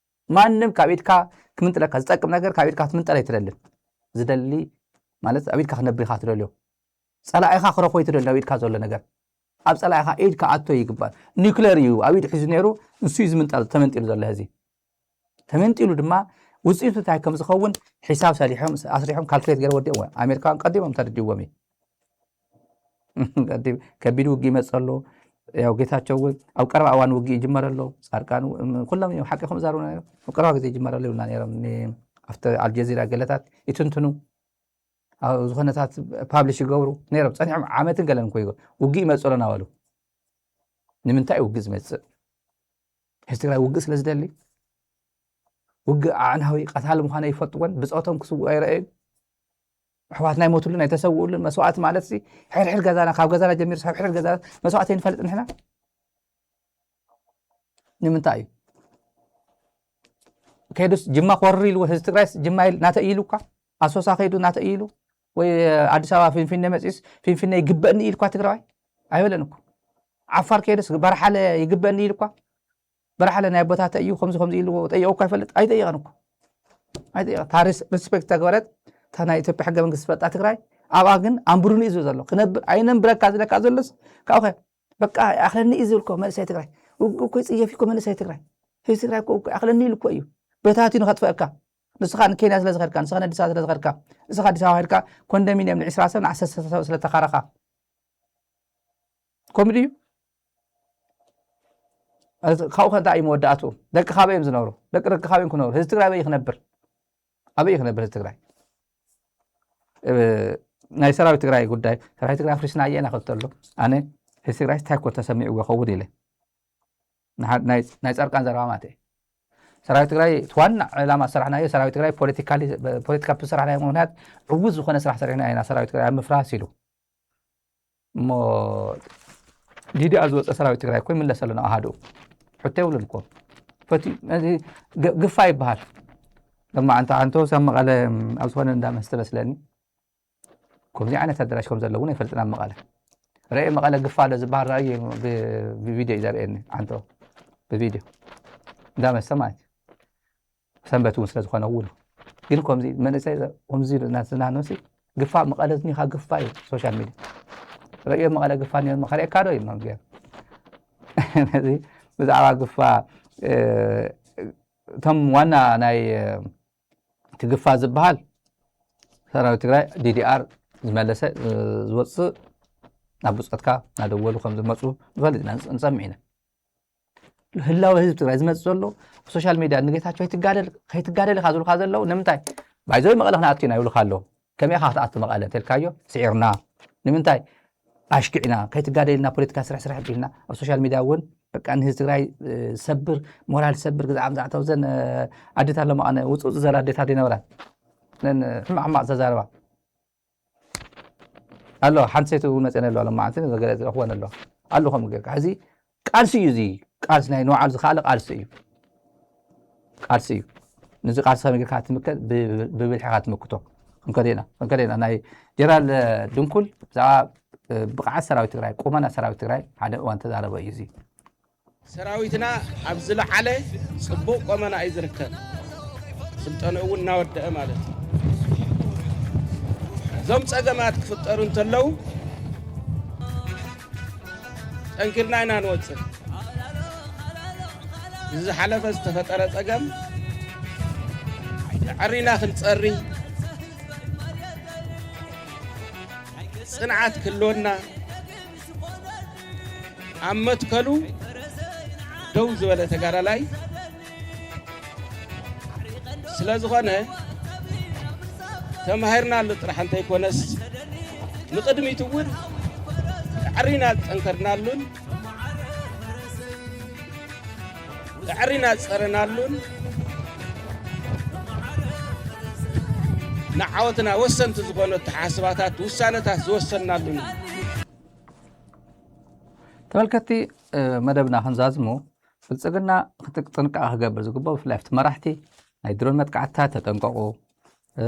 ማንም ካብ ኢድካ ክምንጥለካ ዝጠቅም ነገር ካብ ኢድካ ክትምንጠል ኣይትደልን። ዝደሊ ማለት ኣብ ኢድካ ክነብር ኢኻ ትደልዮ። ጸላኢኻ ክረኽቦ ኣይትደልን ኣብ ኢድካ ዘሎ ነገር። ኣብ ጸላኢኻ ኢድ ክኣቶ ይግባእ። ኒውክሌር እዩ ኣብ ኢዱ ሒዙ ነይሩ፣ ንሱ እዩ ዝምንጠል፣ ተመንጢሉ ዘሎ ሕዚ። ተመንጢሉ ድማ ውፅኢቱ እንታይ ከም ዝኸውን ሒሳብ ሰሊሖም፣ ኣስሪሖም፣ ካልኩሌት ገይሮም ወዲኦም። ኣሜሪካውያን ቀዲሞም ተረዲዎም እዩ። ቀዲም ከቢድ ውግእ ይመፅእ ኣሎ። ያው ጌታቸው እውን ኣብ ቀረባ እዋን ውግእ ይጅመር ኣሎ። ጻድቃን እውን፣ ኩሎም እዮም ሓቂ ከም ዝዛረቡ ነይሮም። ኣብ ቀረባ ግዜ ይጅመር ኣሎ ይብሉና ነይሮም። ኒ-፣ ኣብቲ ኣልጀዚራ ገለታት ይትንትኑ። ኣብ ዝኾነታት ፓብሊሽ ይገብሩ ነይሮም። ጸኒሖም ዓመትን ገለን እኮ ይገ-፣ ውግእ ይመፅእ ኣሎ እናበሉ። ንምንታይ እዩ ውግእ ዝመፅእ? ህዝቢ ትግራይ ውግእ ስለ ዝደሊ? ውግእ ኣዕናዊ ቀታሊ ምዃኑ ኣይፈልጥዎን? ብፆቶም ክስውኡ ኣይረኣዩን? ኣሕዋትና ይሞትሉን ኣይተሰውኡሉን? መስዋእቲ ማለት ሲ ሕድሕድ ገዛና፣ ካብ ገዛና ጀሚሩ ሳብ ሕድሕድ ገዛና መስዋእቲ ንፈልጥ ንሕና? ንምንታይ እዩ? ከይዱስ ጅማ ክወርር ኢሉ ህዝቢ ትግራይስ ጅማ ኢል-፣ ናተይ ኢሉ እኳ ኣሶሳ ከይዱ ናተይ ኢሉ ወይ ኣዲስ ኣበባ ፊንፊኔ መፂስ ፊንፊኔ ይግበእኒ ኢሉ እኳ ትግራዋይ ኣይበለን እኮ። ዓፋር ከይዱስ በርሓለ ይግበእኒ ኢሉ እኳ በርሓለ ናይ ኣቦታተ እዩ ከምዚ ከምዚ ኢሉ ጠይቁ እኳ ይፈልጥ ኣይጠየቀን እኮ። ኣይጠየቀን። እታ ሪስ-፣ ሪስፔክት ተገበረት እታ ናይ ኢትዮጵያ ሕገ መንግስቲ ዝፈጣ ትግራይ ኣብኣ ግን ኣንብሩኒ እዩ ዝብል ዘሎ። ክነብር ኣይነንብረካ ዝለካ ዘሎስ ካብኸ በቃ ይኣኽለኒ እዩ ዝብል እኮ መንእሰይ ትግራይ። ውግእ እኮ ይፅየፍ እኮ መንእሰይ ትግራይ። ህዝቢ ትግራይ እኮ፣ እኮ ይኣኽለኒ ኢሉ እኮ እዩ። በታቲኑ ከጥፈእካ። ንስኻ ንኬንያ ስለ ዝኸድካ፣ ንስኻ ንኣዲስ ኣበባ ስለ ዝኸድካ፣ ንስኻ ኣዲስ ኣበባ ኸድካ ኮንዶሚንየም ንዒስራ ሰብ ንዓሰርተ ሰብ ስለተኻረኻ። ከምኡ ድዩ? ካብኡ ከ እንታይ እዩ መወዳእትኡ? ደቂ ካበይ እዮም ዝነብሩ? ደቂ ደቂ ካበይ እዮም ክነብሩ? ህዝቢ ትግራይ ኣበይ ክነብር? ኣበይ ክነብር ህዝቢ ትግራይ? እ፣ ናይ ሰራዊት ትግራይ ጉዳይ፣ ሰራዊት ትግራይ ኣፍሪስና እየ ኢና ክብል ተሎ፣ ኣነ ህዝቢ ትግራይ እንታይ ኮን ተሰሚዕዎ ይኸውን ኢለ። ንሓ-፣ ናይ፣ ናይ ጻድቃን ዘረባ ማለት እየ። ሰራዊት ትግራይ እቲ ዋና ዕላማ ዝሰራሕናዮ፣ ሰራዊት ትግራይ ፖለቲካሊ፣ ፖለቲካ ብዝሰራሕናዮ ምኽንያት ዕዉት ዝኾነ ስራሕ ሰሪሕና ኢና፣ ሰራዊት ትግራይ ኣብ ምፍራስ ኢሉ። እሞ ዲዲኣር ዝወፀ ሰራዊት ትግራይ እኮ ይምለሰሉ ናብ ኣሃዱ። ሕቶ የብሉን እኮ። ፈትዩ፣ እዚ ግ-፣ ግፋ ይበሃል። ለማ ኣንተ ኣንተ ሰብ መቐለ ኣብ ዝኾነ እንዳ መስተ መስለኒ። ከምዚ ዓይነት ኣዳራሽ ከም ዘለውን ኣይፈልጥን ኣብ መቐለ። ርኤ መቐለ ግፋ ኣሎ ዝበሃል ራእዩ ብ-፣ ብቪድዮ እዩ ዘርእየኒ። ኣንተ ብቪድዮ እንዳ መስተ ማለት እዩ። ሰንበት እውን ስለ ዝኾነ እውን። ግን ከምዚ መንእሰይ ከምዚ እናተዝናነሲ ግፋ መቐለ እኒኻ ግፋ እዩ ሶሻል ሚድያ። ርእዮ መቐለ ግፋ እኒኦ ከርእየካ ዶ እዩ መምገር? ነዚ ብዛዕባ ግፋ፣ እ፣ እቶም ዋና ናይ፣ እ፣ እቲ ግፋ ዝበሃል ሰራዊት ትግራይ ዲዲኣር ዝመለሰ፣ እ፣ ዝወፅእ ናብ ብፆትካ እናደወሉ ከም ዝመፁ ንፈልጥ ኢና፣ ንፅ-፣ ንሰምዕ ኢና። ህላወ ህዝቢ ትግራይ ዝመፅእ ዘሎ ኣብ ሶሻል ሚድያ ንጌታቸው ከይትጋደል፣ ከይትጋደል ኢኻ ዝብሉካ ዘለዉ ንምንታይ? ባይዘወይ መቐለ ክንኣቱ ኢና ይብሉካ ኣለዉ። ከመይ ኢኻ ክትኣቱ መቐለ እንተልካዮ ስዒርና። ንምንታይ? ኣሽኪዕና፣ ከይትጋደል ኢልና፣ ፖለቲካ ስራሕ ስራሕ ኣቢልና፣ ኣብ ሶሻል ሚድያ እውን በቃ ንህዝቢ ትግራይ፣ እ፣ ሰብር፣ ሞራል ሰብር፣ ግዛዕ ምዛዕ ተው ዘን፣ እ፣ ኣዴታት ኣለማቐነ ውፅእ ውፅእ ዘላ ኣዴታት ይነበራን። ነን ሕማቕ ሕማቕ ዘዛረባ ኣሎ። ሓንቲ ሰይቲ እውን መፅአን ኣሎ፣ ኣለማዓንቲ ገለ ዝረኽበን ኣሎ። ኣሎ ከምኡ ጌርካ። ሕዚ ቃልሲ እዩ እዚ። ቃልሲ ናይ ንባዕሉ ዝኸኣለ ቃልሲ እዩ። ቃልሲ እዩ። ነዚ ቃልሲ ከመይ ጌርካ ትምከት? ብ-፣ ብ-፣ ብብልሒ ኢኻ ትምክቶ። ክንከዶ ኢና፣ ክንከዶ ኢና። ናይ ጀነራል ድንኩል ብዛዕባ፣ እ፣ ብቕዓት ሰራዊት ትግራይ፣ ቁመና ሰራዊት ትግራይ ሓደ እዋን ተዛረበ እዩ እዚ። ሰራዊትና ኣብ ዝለዓለ ጽቡቕ ቆመና እዩ ዝርከብ። ስልጠንኡ እውን እናወደአ ማለት እዩ። እዞም ጸገማት ክፍጠሩ እንተለዉ ጠንኪርና ኢና ንወጽእ። እዚ ዝሓለፈ ዝተፈጠረ ጸገም ኣዕሪና ክንጸሪ፣ ጽንዓት ክህልወና፣ ኣብ መትከሉ ደው ዝበለ ተጋዳላይ ስለ ዝኾነ፣ ተማሂርናሉ ጥራሕ እንተይኮነስ፣ ንቕድሚት እውን ኣዕሪና ዝጠንከርናሉን ኣዕሪና ዝጸረናሉን ንዓወትና ወሰንቲ ዝኾኑ ኣተሓሳስባታት፣ ውሳነታት ዝወሰንናሉን እዩ። ተመልከትቲ፣ እ፣ መደብና ክንዛዝሙ፣ ብልጽግና ክጥ-፣ ጥንቃቐ ክገብር ዝግብኦ፣ ብፍላይ ኣብቲ መራሕቲ ናይ ድሮን መጥቃዕትታት ተጠንቀቑ። እ፣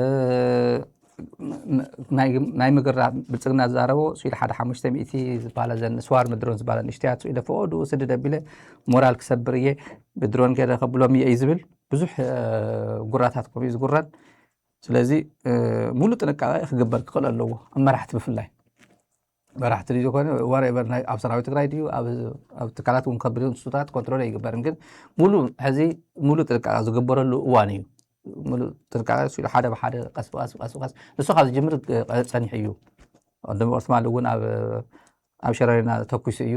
ን-፣ ናይ፣ ናይ ምግራብ ብልጽግና ዝዛረቦ ስኢሉ ሓደ ሓሙሽተ ሚእቲ ዝበሃላ ዘን ስዋርም ድሮን ዝበሃላ ንእሽተያት ስኢለ ፈቐድኡ ስድድ ኣቢለ ሞራል ክሰብር እየ፣ ብድሮን ገለ ከብሎም እየ እዩ ዝብል ብዙሕ፣ እ፣ ጉራታት ከምኡ እዩ ዝጉረን። ስለዚ፣ እ፣ ሙሉእ ጥንቃቐ ክግበር ክኽእል ኣለዎ፣ ኣብ መራሕቲ ብፍላይ። መራሕቲ ድዩ ዝኾነ whatever ናይ ኣብ ሰራዊት ትግራይ ድዩ ኣብ፣ ኣብ ትካላት እውን ከቢድ ንሱታት ኮንትሮል ኣይግበርን። ግን ሙሉ ሕዚ ሙሉ ጥንቃቐ ዝግበረሉ እዋን እዩ። ሙሉ ጥንቃቐ ሲሉ ሓደ ብሓደ ቀስ ብቐስ፣ ቀስ ብቐስ ንሱ ካብ ዝጅምር፣ እ፣ ጸኒሑ እዩ። ወንድም ኦስማን እውን ኣብ፣ ኣብ ሸረሪና ተኩሱ እዩ።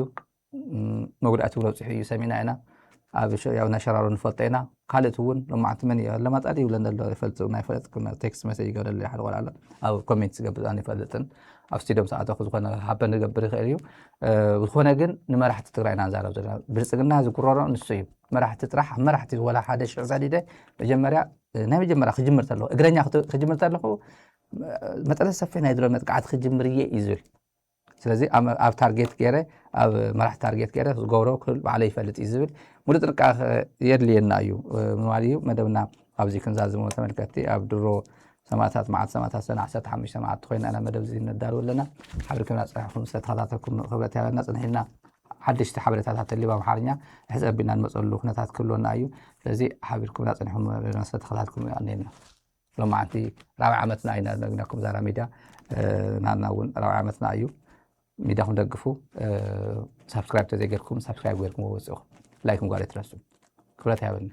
ም፣ መጉዳእቲ እውን ኣብፂሑ እዩ ሰሚዕና ኢና። ኣብ ሸ-፣ ያው ናይ ሸራሮ ንፈልጦ ኢና። ካልእቲ እውን ሎማዕንቲ መን እዩ ኣለማጣዲ ይብለን ዘሎ ይፈልጥ፣ ናይ ፈለጥ ቴክስት መሰጅ ይገብረሉ ሓደ ቆልዓ ኣሎ። ኣብ ኮሜንት ዝገብር ኣነ ይፈልጥን ኣብ ስቱዲዮም ሰዓተኹ ዝኾነ ሃበን ክገብር ይኽእል እዩ። እ፣ ዝኾነ ግን ንመራሕቲ ትግራይ ኢና ንዛረብ ዘለና። ብልጽግና ዝጉረሮ ንሱ እዩ። መራሕቲ ጥራሕ፣ መራሕቲ ወላ ሓደ ሽዕ ሰዲደ መጀመርያ፣ እ፣ ናይ መጀመርያ ክጅምር ተለኹ፣ እግረኛ ክት-፣ ክጅምር ተለኹ፣ እ፣ መጠነ ሰፊሕ ናይ ድሮን መጥቃዕቲ ክጅምር እየ እዩ ዝብል። ስለዚ ኣብ፣ ኣብ ታርጌት ገይረ፣ ኣብ መራሕቲ ታርጌት ገይረ ዝገብሮ ክብል ባዕለይ ይፈልጥ እዩ ዝብል ሙሉእ ጥንቃቐ የድልየና እዩ፣ እ፣ ምባል እዩ። መደብና ኣብዚ ክንዛዝሞ ተመልከትቲ ኣብ ድሮ ሰማእታት፣ መዓልቲ ሰማእታት ሰነ ዓሰርተ ሓሙሽተ መዓልቲ ኮይና ኢና መደብ እዚ ነዳልው ኣለና። ሓቢርኩምና ጸኒሕኩም ዝተኸታተልኩም ክብረት ያለና ጽንሒልና ሓደሽቲ ሓበሬታታት ተልዩ ብኣምሓርኛ ሕዚ ኣቢልና ንመጸሉ ኩነታት ክህልወና እዩ። ስለዚ ሓቢርኩምና ጸኒሕኩም መደብና ስለተኸታተልኩም ኣኔና። ሎማዓንቲ ራብዓይ ዓመትና ኢና ነግናኩም ዛራ ሚድያ፣ እ፣ ናና እውን ራብዓይ ዓመትና እዩ። ሚድያኹም ደግፉ፣ እ፣ ሳብስክራይብ ተዘይገርኩም ሳብስክራይብ ገርኩም ወፅኹ፣ ላይክ ምግባር ኣይትረስዑ። ክብረት ያበልና።